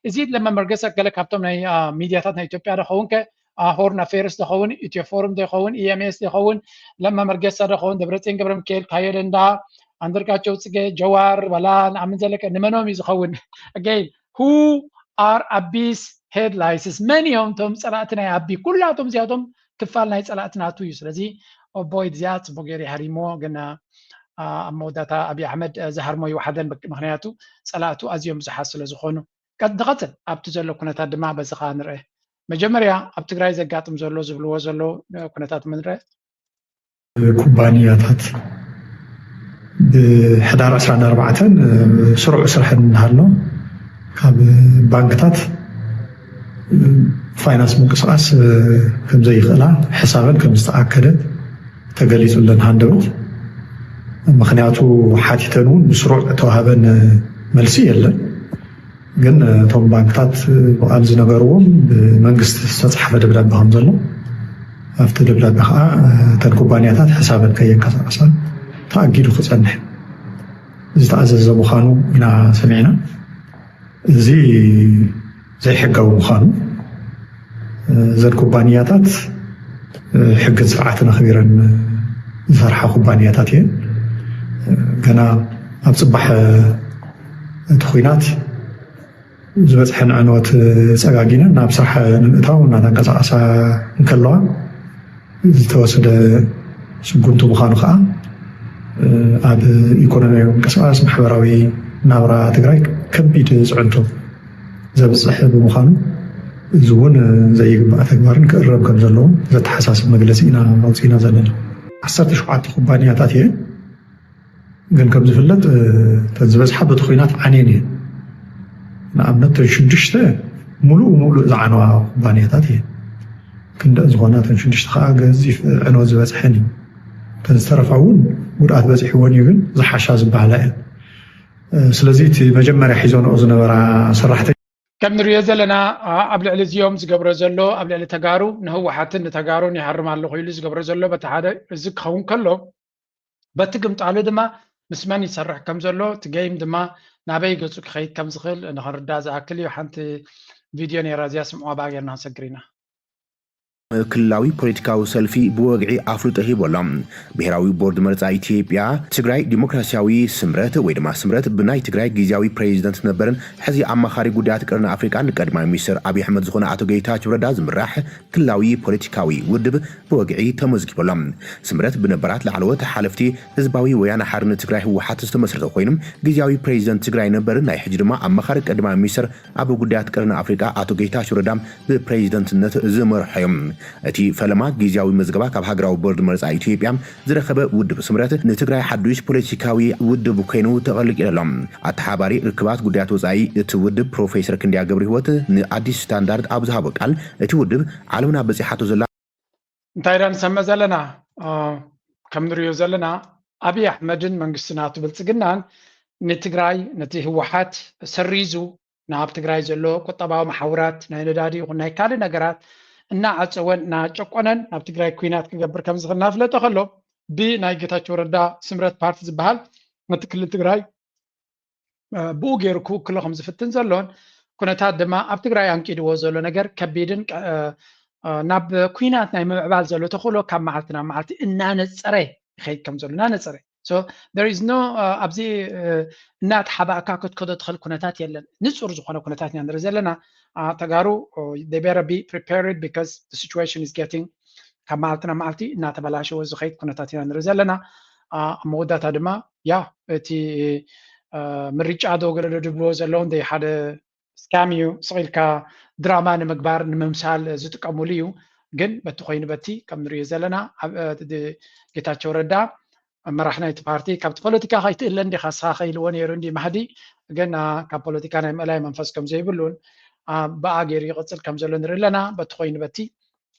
እዚ ለመመርገሰ ገለ ካብቶም ናይ ሚድያታት ናይ ኢትዮጵያ ዝኸውን ከ ሆርን ኣፌርስ ዝኸውን ኢትዮ ፎርም ይኸውን ኢኤምኤስ ይኸውን ለማ መርጌሳ ይኸውን ደብረፅዮን ገብረ ሚካኤል ታየ ደንዳ ኣንደርጋቸው ፅጌ ጀዋር ዋላ ንኣምን ዘለቀ ንመኖም እዩ ዝኸውን again who are ኣቢስ ሄድላይስስ መን እዮም እቶም ፀላእቲ ናይ ኣቢ ኩላቶም እዚኣቶም ክፋል ናይ ፀላእቲ ናቱ እዩ ስለዚ ኦቦይ እዚኣ ፅቡቅ ገይሩ ይሃሪሞ ግን ኣብ መወዳእታ ኣብይ ኣሕመድ ዝሃርሞ ይወሓደን ምክንያቱ ፀላእቱ ኣዝዮም ብዙሓት ስለ ዝኾኑ ንቐፅል ኣብቲ ዘሎ ኩነታት ድማ በዚ ከዓ ንርአ መጀመርያ ኣብ ትግራይ ዘጋጥም ዘሎ ዝብልዎ ዘሎ ኩነታት ምንረ ኩባንያታት ብሕዳር ዕስራን ኣርባዕተን ስሩዕ ስራሕ እናሃሎ ካብ ባንክታት ፋይናንስ ምንቅስቃስ ከምዘይኽእላ ሕሳበን ከም ዝተኣከደ ተገሊፁለን ሃንደበት ምክንያቱ ሓቲተን እውን ብስሩዕ ተዋሃበን መልሲ የለን ግን እቶም ባንክታት ብቃል ዝነገርዎም ብመንግስቲ ዝተፅሓፈ ደብዳቤ ከም ዘሎ ኣብቲ ደብዳቤ ከዓ እተን ኩባንያታት ሕሳበን ከየንቀሳቀሳ ተኣጊዱ ክፀንሕ ዝተኣዘዘ ምዃኑ ኢና ሰሚዕና እዚ ዘይሕጋዊ ምዃኑ እዘን ኩባንያታት ሕግን ስርዓትን ኣኽቢረን ዝሰርሓ ኩባንያታት እየን ገና ኣብ ፅባሕ እቲ ኩናት ዝበፅሐን ዕንወት ፀጋጊነን ናብ ስራሕ ንምእታው እናተንቀሳቀሳ እንከለዋ ዝተወሰደ ስጉምቲ ምዃኑ ከዓ ኣብ ኢኮኖሚያዊ ምንቅስቃስ ማሕበራዊ ናብራ ትግራይ ከቢድ ፅዕንቶ ዘብፅሕ ብምዃኑ እዚ እውን ዘይግባእ ተግባርን ክእረም ከም ዘለዎ ዘተሓሳስብ መግለፂ ኢና ኣውፂእና ዘለና ዓሰርተ ሸውዓተ ኩባንያታት እየን ግን ከም ዝፍለጥ እተን ዝበዝሓ በቲ ኩናት ዓንየን እየን ንኣብነት ተን ሽዱሽተ ሙሉእ ሙሉእ ዝዓነዋ ኩባንያታት እየን ክንደእ ዝኾና እተን ሽዱሽተ ከዓ ገዚፍ ዕንወት ዝበፅሐን እዩ። እተን ዝተረፋ እውን ጉድኣት በፂሕወን እዩ፣ ግን ዝሓሻ ዝበሃላ እየን። ስለዚ እቲ መጀመርያ ሒዞንኦ ዝነበራ ሰራሕተኛ ከም ንሪኦ ዘለና ኣብ ልዕሊ እዚኦም ዝገብሮ ዘሎ ኣብ ልዕሊ ተጋሩ ንህወሓትን ንተጋሩን ይሃርም ኣለኹ ኢሉ ዝገብሮ ዘሎ በቲ ሓደ እዚ ክኸውን ከሎ በቲ ግምጣሉ ድማ ምስ መን ይሰርሕ ከም ዘሎ እቲ ገይም ድማ ናበይ ገፁ ክኸይድ ከም ዝኽእል ንኽንርዳእ ዝኣክል እዩ። ሓንቲ ቪድዮ ነይራ እዚኣ ስምዕዋ ብኣ ጌርና ክንሰግር ኢና። ክልላዊ ፖለቲካዊ ሰልፊ ብወግዒ ኣፍልጦ ሂቡ ኣሎ። ብሄራዊ ቦርድ መረፃ ኢትዮጵያ ትግራይ ዲሞክራሲያዊ ስምረት ወይ ድማ ስምረት ብናይ ትግራይ ግዝያዊ ፕሬዚደንት ነበርን ሕዚ ኣማኻሪ ጉዳያት ቀርኒ ኣፍሪቃን ቀዳማይ ሚኒስትር ኣብይ ኣሕመድ ዝኾነ ኣቶ ጌታቸው ረዳ ዝምራሕ ክልላዊ ፖለቲካዊ ውድብ ብወግዒ ተመዝጊቡ ኣሎ። ስምረት ብነባራት ላዕለዎት ሓለፍቲ ህዝባዊ ወያነ ሓርነት ትግራይ ህወሓት ዝተመስረተ ኮይኑ ግዝያዊ ፕሬዚደንት ትግራይ ነበርን ናይ ሕጂ ድማ ኣማኻሪ ቀዳማይ ሚኒስትር ኣብ ጉዳያት ቀርኒ ኣፍሪቃ ኣቶ ጌታቸው ረዳ ብፕሬዚደንትነት ዝመርሖ እዮም። እቲ ፈለማ ግዝያዊ መዝገባ ካብ ሃገራዊ ቦርድ መረፃ ኢትዮጵያ ዝረኸበ ውድብ ስምረት ንትግራይ ሓዱሽ ፖለቲካዊ ውድብ ኮይኑ ተቐሊቂሉ ኣሎ። ኣተሓባሪ ርክባት ጉዳያት ወፃኢ እቲ ውድብ ፕሮፌሰር ክንደያ ገብረህይወት ንኣዲስ ስታንዳርድ ኣብ ዝሃቦ ቃል እቲ ውድብ ዓለምና በፂሓቶ ዘላ እንታይ ኢና ንሰምዕ ዘለና? እ፣ ከም ንሪኦ ዘለና ኣብይ ኣሕመድን መንግስቲ ናቱ ብልፅግናን ንትግራይ ነቲ ህወሓት ሰሪዙ ናብ ትግራይ ዘሎ ቁጠባዊ መሓውራት ናይ ነዳዲ ይኹን ናይ ካልእ ነገራት እናዓፀወን እናጨቆነን ናብ ትግራይ ኩናት ክገብር ከም ዝኽእል እናፍለጠ ከሎ ብናይ ጌታቸው ረዳ ስምረት ፓርቲ ዝበሃል ነቲ ክልል ትግራይ እ፣ ብኡ ገይሩ ክውክሎ ከም ዝፍትን ዘሎን ኩነታት ድማ ኣብ ትግራይ ኣንቂድዎ ዘሎ ነገር ከቢድን ቀ- እ፣ እ፣ ናብ ኩናት ናይ ምምዕባል ዘሎ ተኽእሎ ካብ መዓልቲ ናብ መዓልቲ እናነፀረ ይኸይድ ከም ዘሎ እናነፀረ so there is no እ፣ ኣብዚ እ፣ እናተሓባእካ ክትከዶ ትኽእል ኩነታት የለን። ንፁር ዝኾነ ኩነታት ኢና ንርኢ ዘለና። እ፣ ተጋሩ they better be prepared because the situation is getting ካብ መዓልቲ ናብ መዓልቲ እናተበላሸወ ዝኸይድ ኩነታት ኢና ንርኢ ዘለና። እ፣ ኣብ መወዳእታ ድማ ያ እቲ እ፣ ምርጫ ዶ ገለ ዶ ድብልዎ ዘለዉ እንደ ሓደ ስካም እዩ ስቕ ኢልካ ድራማ ንምግባር ንምምሳል ዝጥቀሙሉ እዩ። ግን በቲ ኮይኑ በቲ ከም ንሪኦ ዘለና ኣብ እ፣ ድ- ጌታቸው ረዳ መራሕ ናይቲ ፓርቲ ካብቲ ፖለቲካ ከይትእለ እንዲኻ ስኻ ከይልዎ ነይሩ እንዲ ማህዲ ግን እ፣ ካብ ፖለቲካ ናይ ምእላይ መንፈስ ከም ዘይብሉን እ፣ ብኣ ገይሩ ይቕፅል ከም ዘሎ ንርኢ ኣለና። በቲ ኮይኑ በቲ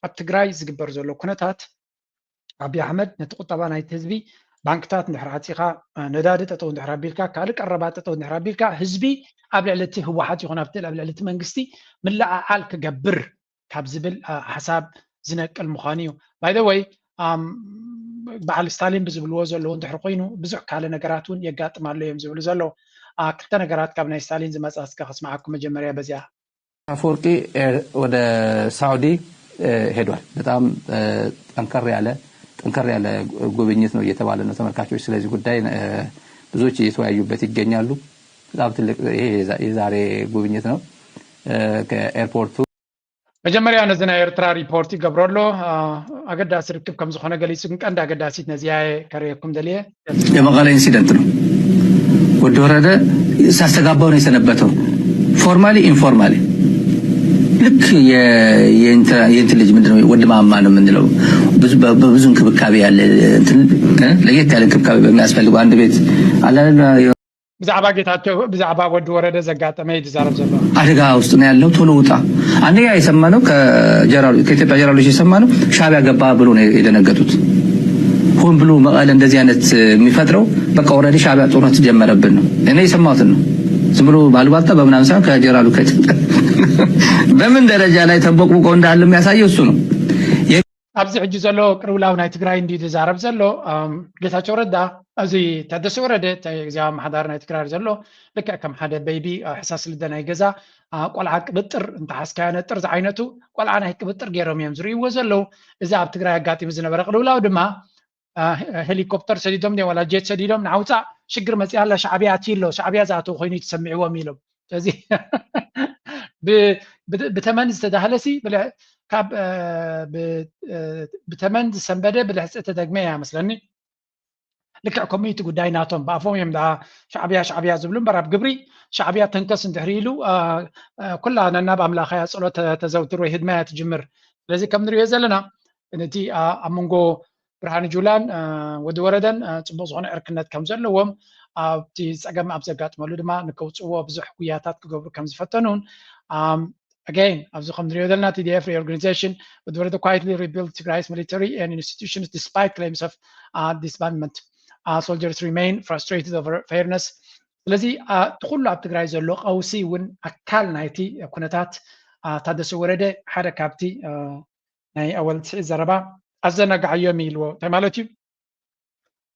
ኣብ ትግራይ ዝግበር ዘሎ ኩነታት ኣብይ ኣሕመድ ነቲ ቁጠባ ናይቲ ህዝቢ ባንክታት እንድሕር ዓፂኻ ነዳዲ ጠጠው እንድሕር ኣቢልካ ካልእ ቀረባት ጠጠው እንድሕር ኣቢልካ ህዝቢ ኣብ ልዕሊ እቲ ህወሓት ይኹን ኣብቲ ኣብ ልዕሊ እቲ መንግስቲ ምልዕዓል ክገብር ካብ ዝብል ሓሳብ ዝነቅል ምዃኑ እዩ። By the way በዓል ስታሊን ብዝብልዎ ዘለዉ እንድሕር ኮይኑ ብዙሕ ካልእ ነገራት እውን የጋጥም ኣሎ እዮም ዝብሉ ዘለዉ። ክልተ ነገራት ካብ ናይ ስታሊን ዝመፃ እስከ ከስምዓኩም መጀመርያ በዚኣ አፈወርቂ ወደ ሳውዲ ሄዷል። በጣም ጠንከር ያለ ጠንከር ያለ ጉብኝት ነው እየተባለ ነው። ተመልካቾች ስለዚህ ጉዳይ ብዙዎች እየተወያዩበት ይገኛሉ። በጣም ትልቅ ይሄ የዛሬ ጉብኝት ነው። ከኤርፖርቱ መጀመርያ ነዚ ናይ ኤርትራ ሪፖርት ይገብሮ ኣሎ። ኣገዳሲ ርክብ ከም ዝኾነ ገሊጹ፣ ግን ቀንዲ ኣገዳሲት ነዚኣ እየ ከርእየኩም ደልየ። የመቐለ ኢንሲደንት ነው። ወዲ ወረደ ሳስተጋባው ነው የሰነበተው። ፎርማሊ ኢንፎርማሊ ልክ የእንትን ልጅ ምንድነው ወዲ ማማ ነው የምንለው። በብዙ እንክብካቤ ያለ ለየት ያለ እንክብካቤ በሚያስፈልገው አንድ ቤት አላለ ብዛዕባ ጌታቸው ብዛዕባ ወዲ ወረደ ዘጋጠመ እዩ ዝዛረብ ዘሎ። አደጋ ውስጥ ነው ያለው፣ ቶሎ ውጣ። አንደኛ የሰማነው ከኢትዮጵያ ጀራሎች የሰማነው ሻቢያ ገባ ብሎ ነው የደነገጡት። ሆን ብሎ መቀለ እንደዚህ አይነት የሚፈጥረው በቃ ኦልሬዲ ሻቢያ ጦርነት ጀመረብን ነው እኔ የሰማሁትን ነው። ዝም ብሎ ባሉባልታ በምናምን ሳይሆን ከጀራሉ ከጭ በምን ደረጃ ላይ ተንቦቅቡቀው እንዳለ የሚያሳየው እሱ ነው። ኣብዚ ሕጂ ዘሎ ቅልውላው ናይ ትግራይ እንድዩ ዝዛረብ ዘሎ። ጌታቸው ረዳ እዚ ታደሰ ወረደ ግዜ ኣመሓዳሪ ናይ ትግራይ ዘሎ ልክዕ ከም ሓደ በይቢ ሕሳስ ልደ ናይ ገዛ ቆልዓ ቅብጥር እንተሓዝካዮ ነጥር ዝዓይነቱ ቆልዓ ናይ ቅብጥር ገይሮም እዮም ዝርእይዎ ዘለዉ። እዚ ኣብ ትግራይ ኣጋጢሙ ዝነበረ ቅልውላው ድማ ሄሊኮፕተር ሰዲዶም ድዮም ዋላ ጀት ሰዲዶም ንዓውፃእ ሽግር መፅያ ኣላ ሻዕብያ ኣትዩ ኣሎ ሻዕብያ ዝኣተው ኮይኑ እዩ ተሰሚዕዎም ኢሎም። ስለዚ ብተመን ዝተዳህለሲ ካብ ብተመን ዝሰንበደ ብልሕፂ ተደግመ እያ መስለኒ። ልክዕ ከምኡ እቲ ጉዳይ ናቶም ብኣፎም እዮም ደኣ ሻዕብያ ሻዕብያ ዝብሉ እምበር ኣብ ግብሪ ሻዕብያ ተንከስ እንድሕር ኢሉ ኩላ ነናብ ኣምላኸያ ፀሎት ተዘውትር ወይ ህድማ እያ ትጅምር። ስለዚ ከም ንሪኦ ዘለና ነቲ ኣብ መንጎ ብርሃኑ ጁላን ወዲ ወረደን ፅቡቅ ዝኾነ ዕርክነት ከም ዘለዎም ኣብቲ ፀገም ኣብ ዘጋጥመሉ ድማ ንከውፅዎ ብዙሕ ጉያታት ክገብሩ ከም ዝፈተኑን Again, ኣብዚ ከም ንሪኦ ዘለና T D F reorganization would rather quietly rebuild Tigray's military and institutions despite claims of uh, disbandment. Uh, soldiers remain frustrated over fairness. ስለዚ እቲ ኩሉ ኣብ ትግራይ ዘሎ ቀውሲ እውን ኣካል ናይቲ ኩነታት ታደሰ ወረደ ሓደ ካብቲ ናይ ኣወል ስዒድ ዘረባ ኣዘናጋዓዮም ኢልዎ እንታይ ማለት እዩ?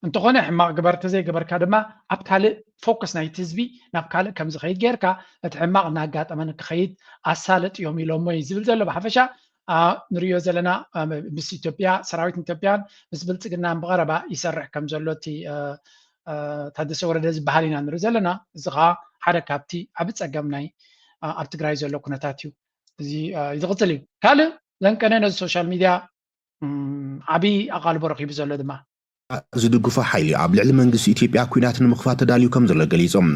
እንተኾነ ሕማቕ ግበር ተዘይገበርካ ድማ ኣብ ካልእ ፎከስ ናይቲ ህዝቢ ናብ ካልእ ከም ዝኸይድ ጌርካ እቲ ሕማቕ እናጋጠመ ንክኸይድ ኣሳለጥ እዮም ኢሎሞ እዩ ዝብል ዘሎ። ብሓፈሻ ንሪኦ ዘለና ምስ ኢትዮጵያ ሰራዊት ኢትዮጵያን ምስ ብልፅግናን ብቐረባ ይሰርሕ ከም ዘሎ እቲ ታደሰ ወረደ ዝበሃል ኢና ንርኢ ዘለና። እዚ ከዓ ሓደ ካብቲ ዓቢ ፀገም ናይ ኣብ ትግራይ ዘሎ ኩነታት እዩ። እዚ ዝቕፅል እዩ። ካልእ ዘንቀነ ነዚ ሶሻል ሚድያ ዓብዪ ኣቓልቦ ረኺቡ ዘሎ ድማ ዝድግፎ ሓይሊ ኣብ ልዕሊ መንግስቲ ኢትዮጵያ ኲናት ንምኽፋት ተዳልዩ ከም ዘሎ ገሊጾም።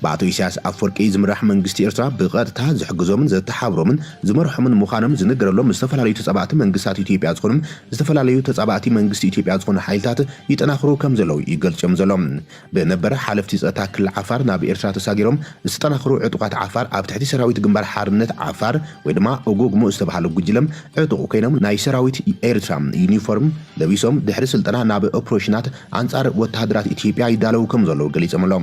ብኣቶ ኢሳያስ ኣፈወርቂ ዝምራሕ መንግስቲ ኤርትራ ብቐጥታ ዝሕግዞምን ዘተሓብሮምን ዝመርሖምን ምዃኖም ዝንገረሎም ዝተፈላለዩ ተጻባእቲ መንግስታት ኢትዮጵያ ዝኾኑ ዝተፈላለዩ ተጻባእቲ መንግስቲ ኢትዮጵያ ዝኾኑ ሓይልታት ይጠናኽሩ ከም ዘለዉ ይገልጽ እዮም ዘሎ። ብነበረ ሓለፍቲ ጸጥታ ክልል ዓፋር ናብ ኤርትራ ተሳጊሮም ዝተጠናኸሩ ዕጡቓት ዓፋር ኣብ ትሕቲ ሰራዊት ግንባር ሓርነት ዓፋር ወይ ድማ ኦጎግሞ ዝተባህለ ጉጅለ ዕጡቕ ኮይኖም ናይ ሰራዊት ኤርትራ ዩኒፎርም ለቢሶም ድሕሪ ስልጠና ናብ ኦፕሬሽናት ኣንጻር ወተሃደራት ኢትዮጵያ ይዳለዉ ከም ዘለዉ ገሊጾም ኣለዉ።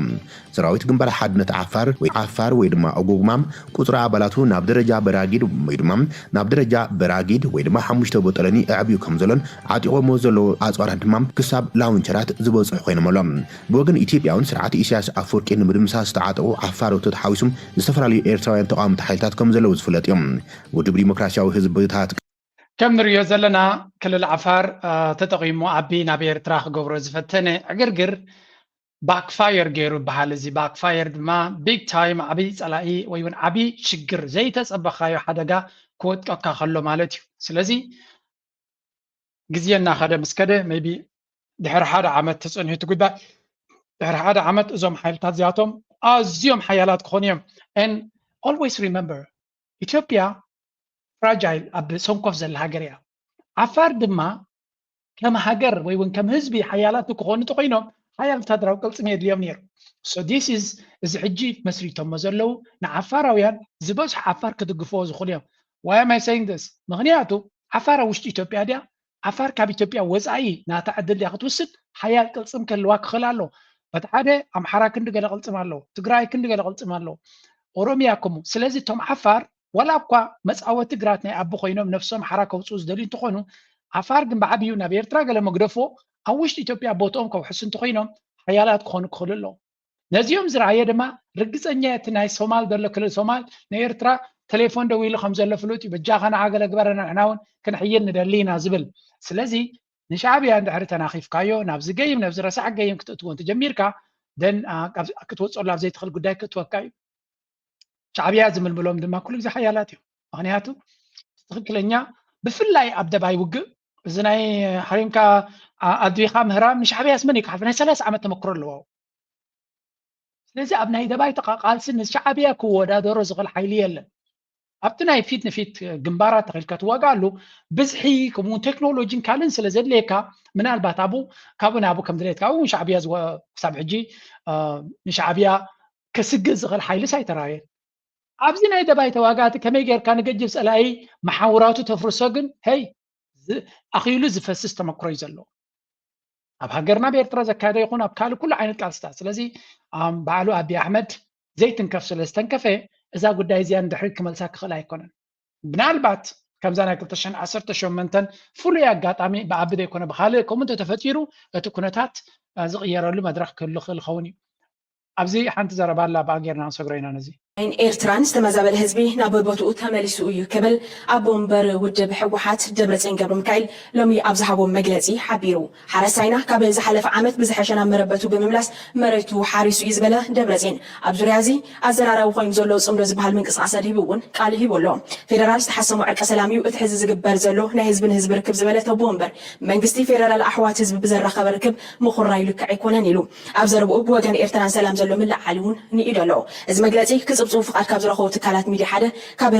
ሰራዊት ግንባር ሓድነት ዓፋር ወይ ዓፋር ወይ ድማ ኦጎግማ ቁጽሪ ኣባላቱ ናብ ደረጃ በራጊድ ወይ ድማ ናብ ደረጃ በራጊድ ወይ ድማ ሓሙሽተ ቦጠለኒ ኣዕብዩ ከም ዘሎን ዓጢቖሞ ዘለዉ ኣጽዋራት ድማ ክሳብ ላውንቸራት ዝበጽሑ ኮይኖም ኣሎ። ብወገን ኢትዮጵያ እውን ስርዓት ኢሳያስ ኣፈወርቂ ንምድምሳስ ዝተዓጠቑ ዓፋር ተሓዊሶም ዝተፈላለዩ ኤርትራውያን ተቓወምቲ ሓይልታት ከም ዘለዉ ዝፍለጥ እዮም። ውድብ ዲሞክራሲያዊ ህዝብታት ከም ንሪኦ ዘለና ክልል ዓፋር ተጠቒሙ ኣቢ ናብ ኤርትራ ክገብሮ ዝፈተነ ዕግርግር ባክፋየር ገይሩ በሃል። እዚ ባክፋየር ድማ ቢግ ታይም ዓብዪ ፀላኢ ወይ እውን ዓብዪ ሽግር ዘይተፀበኻዮ ሓደጋ ክወጥቀካ ከሎ ማለት እዩ። ስለዚ ግዜ እናኸደ ምስ ከደ ሜይ ቢ ድሕሪ ሓደ ዓመት ተፀንሑ እቲ ጉዳይ ድሕሪ ሓደ ዓመት እዞም ሓይልታት እዚኣቶም ኣዝዮም ሓያላት ክኾኑ እዮም። And always remember ኢትዮጵያ ፍራጃይል ኣብ ሰንኮፍ ዘላ ሃገር እያ። ዓፋር ድማ ከም ሃገር ወይ እውን ከም ህዝቢ ሓያላት ክኾኑ እንተኮይኖም ሓያል ወታደራዊ ቅልፅም የድልዮም ነይሩ። So this is እዚ ሕጂ መስሪቶሞ ዘለዉ ንዓፋራውያን ዝበዝሑ ዓፋር ክድግፍዎ ዝኽእሉ እዮም። Why am I saying this? ምክንያቱ ዓፋር ኣብ ውሽጢ ኢትዮጵያ ድያ? ዓፋር ካብ ኢትዮጵያ ወፃኢ ናታ ዕድል ድያ ክትውስድ? ሓያል ቅልፅም ክህልዋ ክኽእል ኣሎ። በቲ ሓደ ኣምሓራ ክንዲ ገለ ቅልፅም ኣለዎ፣ ትግራይ ክንዲ ገለ ቅልፅም ኣለዎ፣ ኦሮሚያ ከምኡ። ስለዚ እቶም ዓፋር ዋላ እኳ መፃወቲ ግራት ናይ ኣቢ ኮይኖም ነብሶም ሓራ ከውፅኡ ዝደልዩ እንትኾኑ ዓፋር ግን ብዓብዩ ናብ ኤርትራ ገለ መግደፎ ኣብ ውሽጢ ኢትዮጵያ ቦትኦም ከውሕሱ እንተኮይኖም ሓያላት ክኾኑ ክኽእሉ ኣለዎም። ነዚኦም ዝረኣየ ድማ ርግፀኛ እቲ ናይ ሶማል ዘሎ ክልል ሶማል ንኤርትራ ቴሌፎን ደዊሉ ከም ዘሎ ፍሉጥ እዩ። በጃኻ ንዓ ገለ ግበረና ንሕና እውን ክንሕይል ንደሊ ኢና ዝብል። ስለዚ ንሻዕብያ እንድሕሪ ተናኺፍካዮ ናብዚ ገይም ነብዚ ረሳዕ ገይም ክትእትዎ እንተጀሚርካ ደን ክትወፀሉ ኣብ ዘይትኽእል ጉዳይ ክእትወካ እዩ። ሻዕብያ ዝምልምሎም ድማ ኩሉ ግዜ ሓያላት እዮም። ምክንያቱ ትኽክለኛ ብፍላይ ኣብ ደባይ ውግእ እዚ ናይ ሓሪምካ ኣድሪኻ ምህራም ንሻዕብያስ መን ይክሓልፍ ናይ ሰላሳ ዓመት ተመክሮ ኣለዎ። ስለዚ ኣብ ናይ ደባይ ተቃቃልሲ ንሻዕብያ ክወዳደሮ ዝኽእል ሓይሊ የለን። ኣብቲ ናይ ፊት ንፊት ግንባራት ተኺልካ ትዋጋኣሉ ብዝሒ ከምኡውን ቴክኖሎጂን ካልእን ስለ ዘድልየካ ምናልባት ኣብኡ ካብኡ ናብኡ ከም ድሌትካ እውን ሻዕብያ ክሳብ ሕጂ ንሻዕብያ ከስግእ ዝኽእል ሓይልስ ኣይተራእየን። ኣብዚ ናይ ደባይ ተዋጋእቲ ከመይ ጌርካ ንገጅፍ ጸላኢ መሓውራቱ ተፍርሶ ግን ሄይ ኣኺሉ ዝፈስስ ተመክሮ እዩ ዘለዎ። ኣብ ሃገርና ኣብ ኤርትራ ዘካየዶ ይኹን ኣብ ካልእ ኩሉ ዓይነት ቃልስታት። ስለዚ በዓሉ ኣቢ ኣሕመድ ዘይትንከፍ ስለ ዝተንከፈ እዛ ጉዳይ እዚኣ ንድሕሪት ክመልሳ ክኽእል ኣይኮነን። ምናልባት ከምዛ ናይ ክልተ ሽሕን ዓሰርተ ሸሞንተን ፍሉይ ኣጋጣሚ ብኣቢ ዘይኮነ ብኻልእ ከምኡ እንተተፈጢሩ እቲ ኩነታት ዝቕየረሉ መድረኽ ክህሉ ክእል ይኸውን እዩ። ኣብዚ ሓንቲ ዘረባ ኣላ ብኣ ጌርና ንሰግሮ ኢና ነዚ። ኤርትራን ዝተመዛበለ ህዝቢ ናብ ቦትኡ ተመሊሱ እዩ ክብል ኣቦ ወንበር ውድብ ህወሓት ደብረፅዮን ገብረሚካኤል ሎሚ ኣብ ዝሃቦ መግለፂ ሓቢሩ። ሓረስታይና ካብ ዝሓለፈ ዓመት ብዝሐሸ ናብ መረበቱ ብምምላስ መሬቱ ሓሪሱ እዩ ዝበለ ደብረፅዮን ኣብ ዙርያ እዚ ኣዘራራቢ ኮይኑ ዘሎ ፅምዶ ዝበሃል ምንቅስቃስ ኣድሂቡ እውን ቃል ሂቡ ኣሎ። ፌደራል ዝተሓሰሞ ዕርቀ ሰላም እዩ እቲ ሕዚ ዝግበር ዘሎ ናይ ህዝቢ ንህዝቢ ርክብ ዝበለ ተቦ ወንበር መንግስቲ ፌደራል ኣሕዋት ህዝቢ ብዘራኸበ ርክብ ምኹራይ ልክዕ ኣይኮነን ኢሉ። ኣብ ዘረብኡ ብወገን ኤርትራን ሰላም ዘሎ ምልዕዓል እውን ንኢዱ ኣሎ። እዚ መግለፂ ክፅብፅቡ ፍቓድ ካብ ዝረኸቡ ትካላት ሚድያ ሓደ ካብ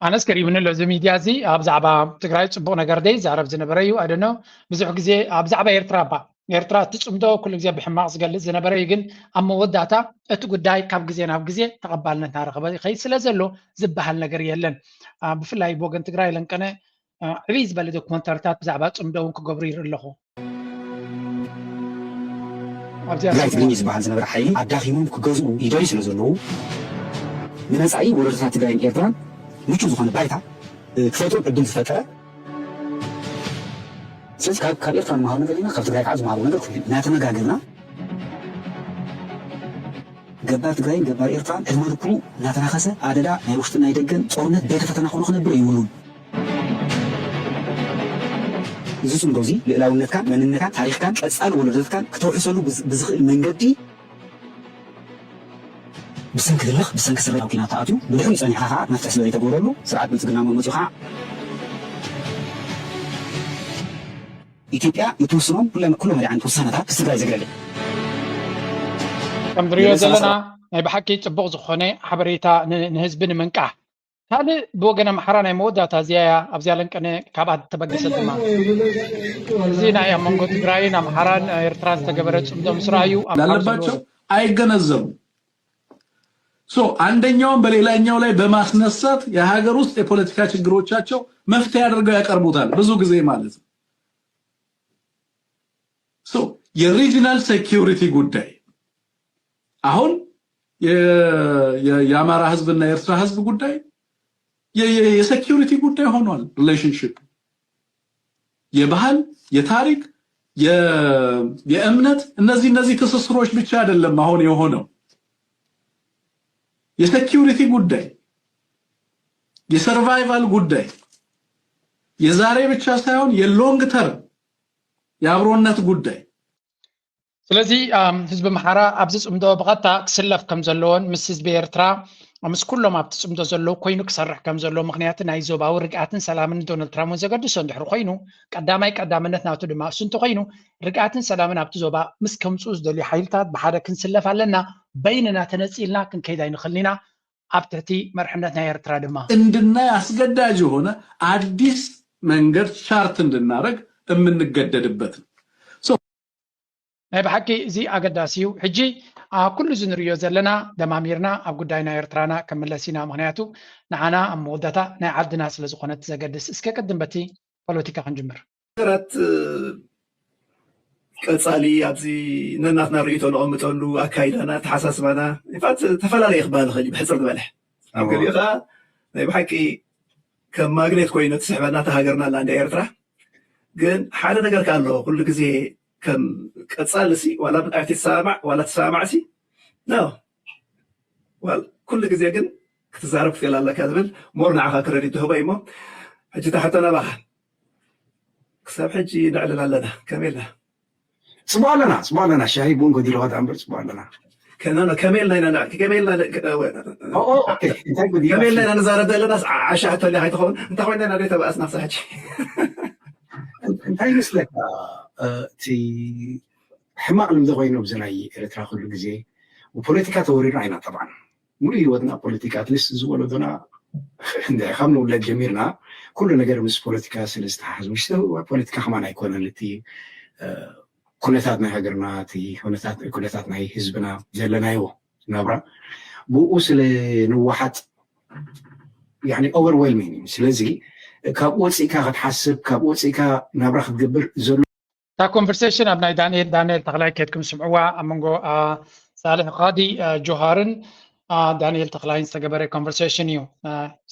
ኣነስ ገሪሙኒ ኣሎ እዚ ሚድያ እዚ ኣብ ዛዕባ ትግራይ ፅቡቕ ነገር ደይ ዛረብ ዝነበረ እዩ ኣደኖ ብዙሕ ግዜ ኣብ ዛዕባ ኤርትራ እባ ኤርትራ እቲ ጽምዶ ኩሉ ግዜ ብሕማቕ ዝገልጽ ዝነበረ እዩ፣ ግን ኣብ መወዳእታ እቲ ጉዳይ ካብ ግዜ ናብ ግዜ ተቐባልነት እናረኸበ ይኸይድ ስለ ዘሎ ዝበሃል ነገር የለን። ብፍላይ ብወገን ትግራይ ለንቀነ ዕብይ ዝበለ ዶክመንታሪታት ብዛዕባ ጽምዶ እውን ክገብሩ ይርኢ ኣለኹ። ትግራይ ትግርኝ ዝበሃል ዝነበረ ሓይሊ ኣዳኺሞም ክገዝኡ ይደልዩ ስለ ዘለዉ ንመፃኢ ወለዶታት ትግራይን ኤርትራን ምቹ ዝኾነ ባይታ ክፈጥሩ ዕድል ዝፈጠረ ስለዚ ካብ ኤርትራ ንመሃሩ ነገር ኢና ካብ ትግራይ ከዓ ዝመሃሩ ነገር ኩሉ እናተመጋገና ገባር ትግራይን ገባር ኤርትራን ዕድመ ልክኡ እናተናኸሰ ኣደዳ ናይ ውሽጥን ናይ ደገን ጦርነት ቤተ ፈተና ኮይኑ ክነብር ይውሉን እዚ ጽምዶ እዚ ልእላውነትካን መንነትካን ታሪኽካን ቀጻሊ ወለዶታትካን ክተውሕሰሉ ብዝኽእል መንገዲ ብሰንኪ ህልኽ ብሰንኪ ስረ ኣብ ኲናት ተኣትዩ ብድሕሪኡ ጸኒሕካ ከዓ መፍትሒ ስለ ዘይተገብረሉ ስርዓት ብልጽግና መመፅኡ ከዓ ኢትዮጵያ እትውስኖም ኩሎም መሪዓነት ውሳነታት ምስ ትግራይ ዘግለለ ከም ንሪኦ ዘለና ናይ ብሓቂ ፅቡቕ ዝኾነ ሓበሬታ ንህዝቢ ንምንቃሕ ካልእ ብወገን ኣምሓራ ናይ መወዳእታ እዚኣ እያ ኣብዚኣ ለንቀነ ካብኣ ተበገሰ ድማ እዚ ናይ ኣብ መንጎ ትግራይን ኣምሓራን ኤርትራን ዝተገበረ ፅምዶ ምስ ረኣዩ ላለባቸው አይገነዘቡም አንደኛውን በሌላኛው ላይ በማስነሳት የሀገር ውስጥ የፖለቲካ ችግሮቻቸው መፍትሄ አድርገው ያቀርቡታል ብዙ ጊዜ ማለት ነው። የሪጂናል ሴኪሪቲ ጉዳይ አሁን የአማራ ህዝብና የኤርትራ ህዝብ ጉዳይ የሴኪሪቲ ጉዳይ ሆኗል። ሪሌሽንሽፕ የባህል፣ የታሪክ፣ የእምነት እነዚህ እነዚህ ትስስሮች ብቻ አይደለም አሁን የሆነው የሴኪሪቲ ጉዳይ የሰርቫይቫል ጉዳይ የዛሬ ብቻ ሳይሆን የሎንግ ተርም የአብሮነት ጉዳይ ስለዚ ህዝቢ ኣምሓራ ኣብዚ ፅምዶ ብቐጥታ ክስለፍ ከም ዘለዎን ምስ ህዝቢ ኤርትራ ምስ ኩሎም ኣብቲ ፅምዶ ዘለዉ ኮይኑ ክሰርሕ ከም ዘለዎ ምኽንያቱ ናይ ዞባዊ ርግኣትን ሰላምን ዶናልድ ትራምፕ እውን ዘገድሶ እንድሕሪ ኮይኑ ቀዳማይ ቀዳምነት ናቱ ድማ እሱ እንተኮይኑ ርግኣትን ሰላምን ኣብቲ ዞባ ምስ ከምፅኡ ዝደልዩ ሓይልታት ብሓደ ክንስለፍ ኣለና በይንና ተነፂልና ክንከይድ ኣይንኽእልን ኢና ኣብ ትሕቲ መርሕነት ናይ ኤርትራ ድማ እንድናይ አስገዳጅ የሆነ አዲስ መንገድ ቻርት እንድናደረግ የምንገደድበት ነው። ናይ ብሓቂ እዚ ኣገዳሲ እዩ። ሕጂ ኩሉ እዚ ንርእዮ ዘለና ደማሚርና ኣብ ጉዳይ ናይ ኤርትራና ከምለስ ኢና። ምክንያቱ ንዓና ኣብ መወዳታ ናይ ዓድና ስለ ዝኾነት ዘገድስ። እስከ ቅድም በቲ ፖለቲካ ክንጅምር። ነገራት ቀጻሊ ኣብዚ ነናትና ርእይቶ ንቐምጠሉ ኣካይዳና፣ ኣተሓሳስባና ኢንፋክት ተፈላለየ ክበሃል ይኽእል እዩ ብሕጽር ዝበለ ኣብ ገሊኡ ከዓ ናይ ብሓቂ ከም ማግኔት ኮይኑ ትስሕበና እታ ሃገርና ኣላ እንደ ኤርትራ ግን ሓደ ነገር ከ ኣሎ ኩሉ ግዜ ከም ቀጻሊ ሲ ዋላ ብጣዕቲ ትሰማማዕ ዋላ ትሰማማዕ ሲ ኖ ኩሉ ግዜ ግን ክትዛረብ ክትክእል ኣለካ ዝብል ሞር ንዓኻ ክረዲት ትህቦ እሞ ሕጂ እታ ሕቶ ናባኻ ክሳብ ሕጂ ነዕልል ኣለና ከመይ ኢልና ፅቡቅ ኣለና ፅቡቅ ኣለና ሻሂ ቡን ጎዲልካ ዳኣ እምበር ፅቡቅ ኣለና ከመይ ኢልና ኢና ከመይ ኢልና ከመይ ኢልና ኢና ንዛረብ ዘለና ዓሻ ሕቶ ሊካ ይትኸውን እንታይ ኮይና ኢና ደይ ተባእስና ክሳብ ሕጂ እንታይ ይመስለካ እቲ ሕማቅ ልምዲ ኮይኑ ኣብዚ ናይ ኤርትራ ኩሉ ግዜ ብፖለቲካ ተወሪርና ኢና ጠብዓን ሙሉእ ህይወትና ፖለቲካ ኣትሊስት እዚ ወለዶና ካብ ንውለድ ጀሚርና ኩሉ ነገር ምስ ፖለቲካ ስለ ዝተሓሓዝ ውሽጢ ፖለቲካ ከማን ኣይኮነን እቲ ኩነታት ናይ ሃገርና እቲ ኩነታት ናይ ህዝብና ዘለናዮ ናብራ ብኡ ስለ ንዋሓጥ ኦቨርዌልሚንግ እዩ ስለዚ ካብኡ ወፂእካ ክትሓስብ ካብኡ ወፂእካ ናብራ ክትገብር ዘሎ እታ ኮንቨርሴሽን ኣብ ናይ ዳንኤል ዳንኤል ተኽላይ ኬድኩም ስምዕዋ ኣብ መንጎ ሳልሕ ቃዲ ጆሃርን ዳንኤል ተኽላይን ዝተገበረ ኮንቨርሴሽን እዩ።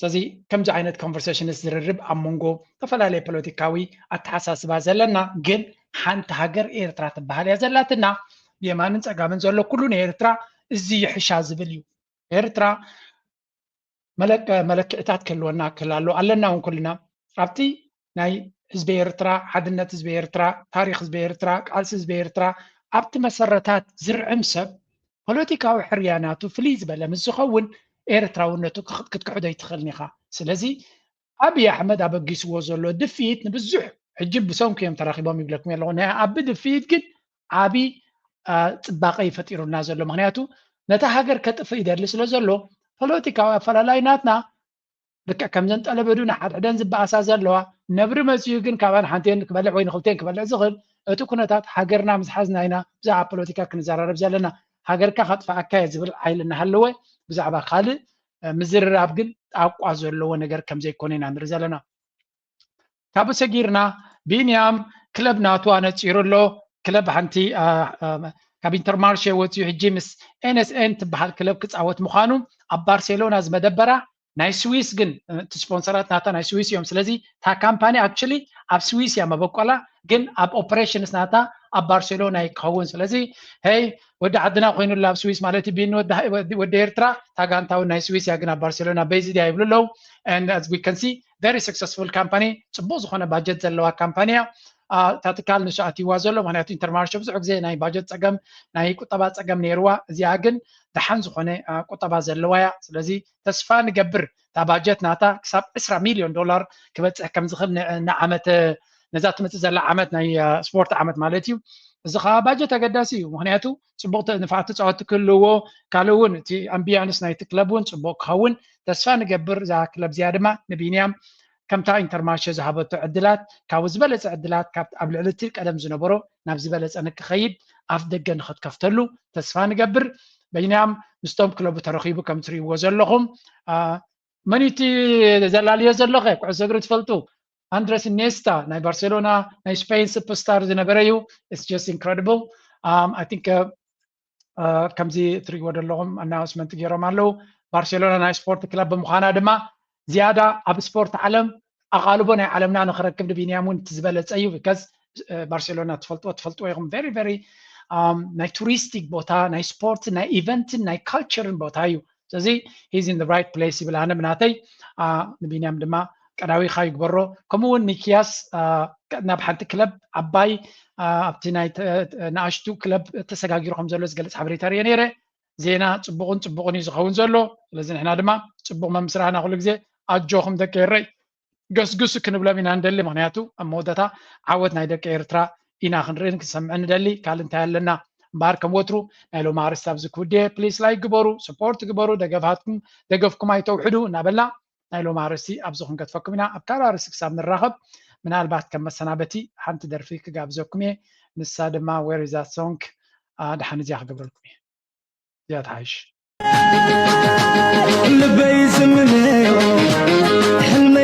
ስለዚ ከምዚ ዓይነት ኮንቨርሴሽንስ ዝርርብ ኣብ መንጎ ዝተፈላለየ ፖለቲካዊ ኣተሓሳስባ ዘለና ግን ሓንቲ ሃገር ኤርትራ ትበሃል እያ ዘላትና። ብየማንን ፀጋምን ዘሎ ኩሉ ንኤርትራ እዚ ይሕሻ ዝብል እዩ። ኤርትራ መለክዕታት ክህልወና ክህላሉ ኣለና እውን ኩልና ኣብቲ ናይ ህዝቢ ኤርትራ ሓድነት ህዝቢ ኤርትራ ታሪክ ህዝቢ ኤርትራ ቃልሲ ህዝቢ ኤርትራ ኣብቲ መሰረታት ዝርዕም ሰብ ፖለቲካዊ ሕርያ ናቱ ፍልይ ዝበለ ምስ ዝኸውን ኤርትራውነቱ ክትክሕዶ ኣይትኽእልን ኢኻ። ስለዚ ኣብይ ኣሕመድ ኣበጊስዎ ዘሎ ድፍኢት ንብዙሕ ሕጂ ብሰንኩ እዮም ተራኺቦም ይብለኩም ኣለኹ ናይ ኣቢ ድፍኢት ግን ዓቢ ጽባቐ እዩ ፈጢሩልና ዘሎ። ምክንያቱ ነታ ሃገር ከጥፍእ ይደሊ ስለ ዘሎ ፖለቲካዊ ኣፈላላይ ናትና ልክዕ ከምዘን ጠለበዱ ንሓድሕደን ዝበኣሳ ዘለዋ ነብሪ መፅዩ ግን ካባን ሓንቴን ክበልዕ ወይ ንክልቴን ክበልዕ ዝኽእል እቲ ኩነታት ሃገርና ምዝሓዝና ኢና ብዛዕባ ፖለቲካ ክንዘራረብ ዘለና። ሃገርካ ከጥፍኣካ እየ ዝብል ሓይሊ እናሃለወ ብዛዕባ ካልእ ምዝርራብ ግን ጣቋ ዘለዎ ነገር ከም ዘይኮነ ኢና ንርኢ ዘለና። ካብኡ ሰጊርና ቢንያም ክለብ ናቱ ኣነፂሩ ኣሎ። ክለብ ሓንቲ ካብ ኢንተርማርሼ ወፂኡ ሕጂ ምስ ኤንኤስኤን ትበሃል ክለብ ክፃወት ምዃኑ ኣብ ባርሴሎና ዝመደበራ ናይ ስዊስ ግን እቲ ስፖንሰራት ናታ ናይ ስዊስ እዮም። ስለዚ እታ ካምፓኒ ኣክቹሊ ኣብ ስዊስ እያ መበቆላ፣ ግን ኣብ ኦፕሬሽንስ ናታ ኣብ ባርሴሎና ይከውን። ስለዚ ሄይ ወዲ ዓድና ኮይኑላ ኣብ ስዊስ ማለት እዩ። ቢኒ ወዲ ኤርትራ እታ ጋንታ እውን ናይ ስዊስ እያ፣ ግን ኣብ ባርሴሎና ቤይዝድ እያ ይብሉ ኣለዉ። ቨሪ ሰክሰስፉል ካምፓኒ፣ ፅቡቅ ዝኮነ ባጀት ዘለዋ ካምፓኒ እያ። እታ ትካል ንሱ ኣትይዋ ዘሎ ምክንያቱ ኢንተርማርሾ ብዙሕ ግዜ ናይ ባጀት ፀገም ናይ ቁጠባ ፀገም ነይርዋ። እዚኣ ግን ደሓን ዝኮነ ቁጠባ ዘለዋ እያ። ስለዚ ተስፋ ንገብር እታ ባጀት ናታ ክሳብ ዕስራ ሚልዮን ዶላር ክበፅሕ ከም ዝኽእል ንዓመት ነዛ ትመፅእ ዘላ ዓመት ናይ ስፖርት ዓመት ማለት እዩ። እዚ ከዓ ባጀት ኣገዳሲ እዩ። ምክንያቱ ፅቡቅ ንፋዕቲ ተፃወቲ ክህልዎ ካልእ እውን እቲ ኣምቢያንስ ናይቲ ክለብ እውን ፅቡቅ ክኸውን ተስፋ ንገብር። እዛ ክለብ እዚኣ ድማ ንቢንያም ከምታ ኢንተርማርሸ ዝሃበቶ ዕድላት ካብኡ ዝበለፀ ዕድላት ካብ ኣብ ልዕሊ እቲ ቀደም ዝነበሮ ናብ ዝበለፀ ንክኸይድ ኣፍ ደገ ንክትከፍተሉ ተስፋ ንገብር። ቢንያም ምስቶም ክለቡ ተረኺቡ ከም ትርእይዎ ዘለኹም መን እቲ ዘላልዮ ዘሎ ከ ኩዕሶ እግሪ ትፈልጡ? ኣንድረስ ኢኔስታ ናይ ባርሴሎና ናይ ስፔን ሱፐርስታር ዝነበረ እዩ። It's just incredible. I think ከምዚ ትርእይዎ ዘለኹም ኣናውንስመንት ገይሮም ኣለዉ። ባርሴሎና ናይ ስፖርት ክለብ ብምዃና ድማ ዝያዳ ኣብ ስፖርት ዓለም ኣቓልቦ ናይ ዓለምና ንክረክብ ንቢንያም እውን እቲ ዝበለፀ እዩ። ቢካዝ ባርሴሎና ትፈልጥዎ ትፈልጥዎ ኢኹም። ቨሪ ቨሪ ናይ ቱሪስቲክ ቦታ ናይ ስፖርት ናይ ኢቨንትን ናይ ካልቸርን ቦታ እዩ። ስለዚ he's in the right place ይብል ኣነ ብናተይ። ንቢንያም ድማ ቀዳዊኻ ይግበሮ። ከምኡ እውን ሚኪያስ ናብ ሓንቲ ክለብ ዓባይ ኣብቲ ናይ ንኣሽቱ ክለብ ተሰጋጊሩ ከም ዘሎ ዝገልፅ ሓበሬታ ርየ ነይረ። ዜና ፅቡቕን ፅቡቕን እዩ ዝኸውን ዘሎ። ስለዚ ንሕና ድማ ፅቡቕ መምስራህና ኩሉ ግዜ ኣጆኹም ደቂ ኤረይ ገስግሱ ክንብሎም ኢና ንደሊ። ምክንያቱ ኣብ መወዳእታ ዓወት ናይ ደቂ ኤርትራ ኢና ክንርኢ ክንሰምዕ ንደሊ። ካልእ እንታይ ኣለና እምበኣር ከም ወትሩ ናይ ሎሚ ኣርእስቲ ኣብዚ ክውድየ። ፕሊስ ላይክ ግበሩ፣ ስፖርት ግበሩ፣ ደገፋትኩም ደገፍኩም ኣይተውሕዱ እናበልና ናይ ሎሚ ኣርእስቲ ኣብዚ ክንገድፈኩም ኢና። ኣብ ካልእ ኣርእስቲ ክሳብ ንራኸብ ምናልባት ከም መሰናበቲ ሓንቲ ደርፊ ክጋብዘኩም እየ። ንሳ ድማ Where is that song? ደሓን እዚኣ ክገብረልኩም እየ። እዚኣ ትሓይሽ። ልበይ ዝምነዮ ሕልሚ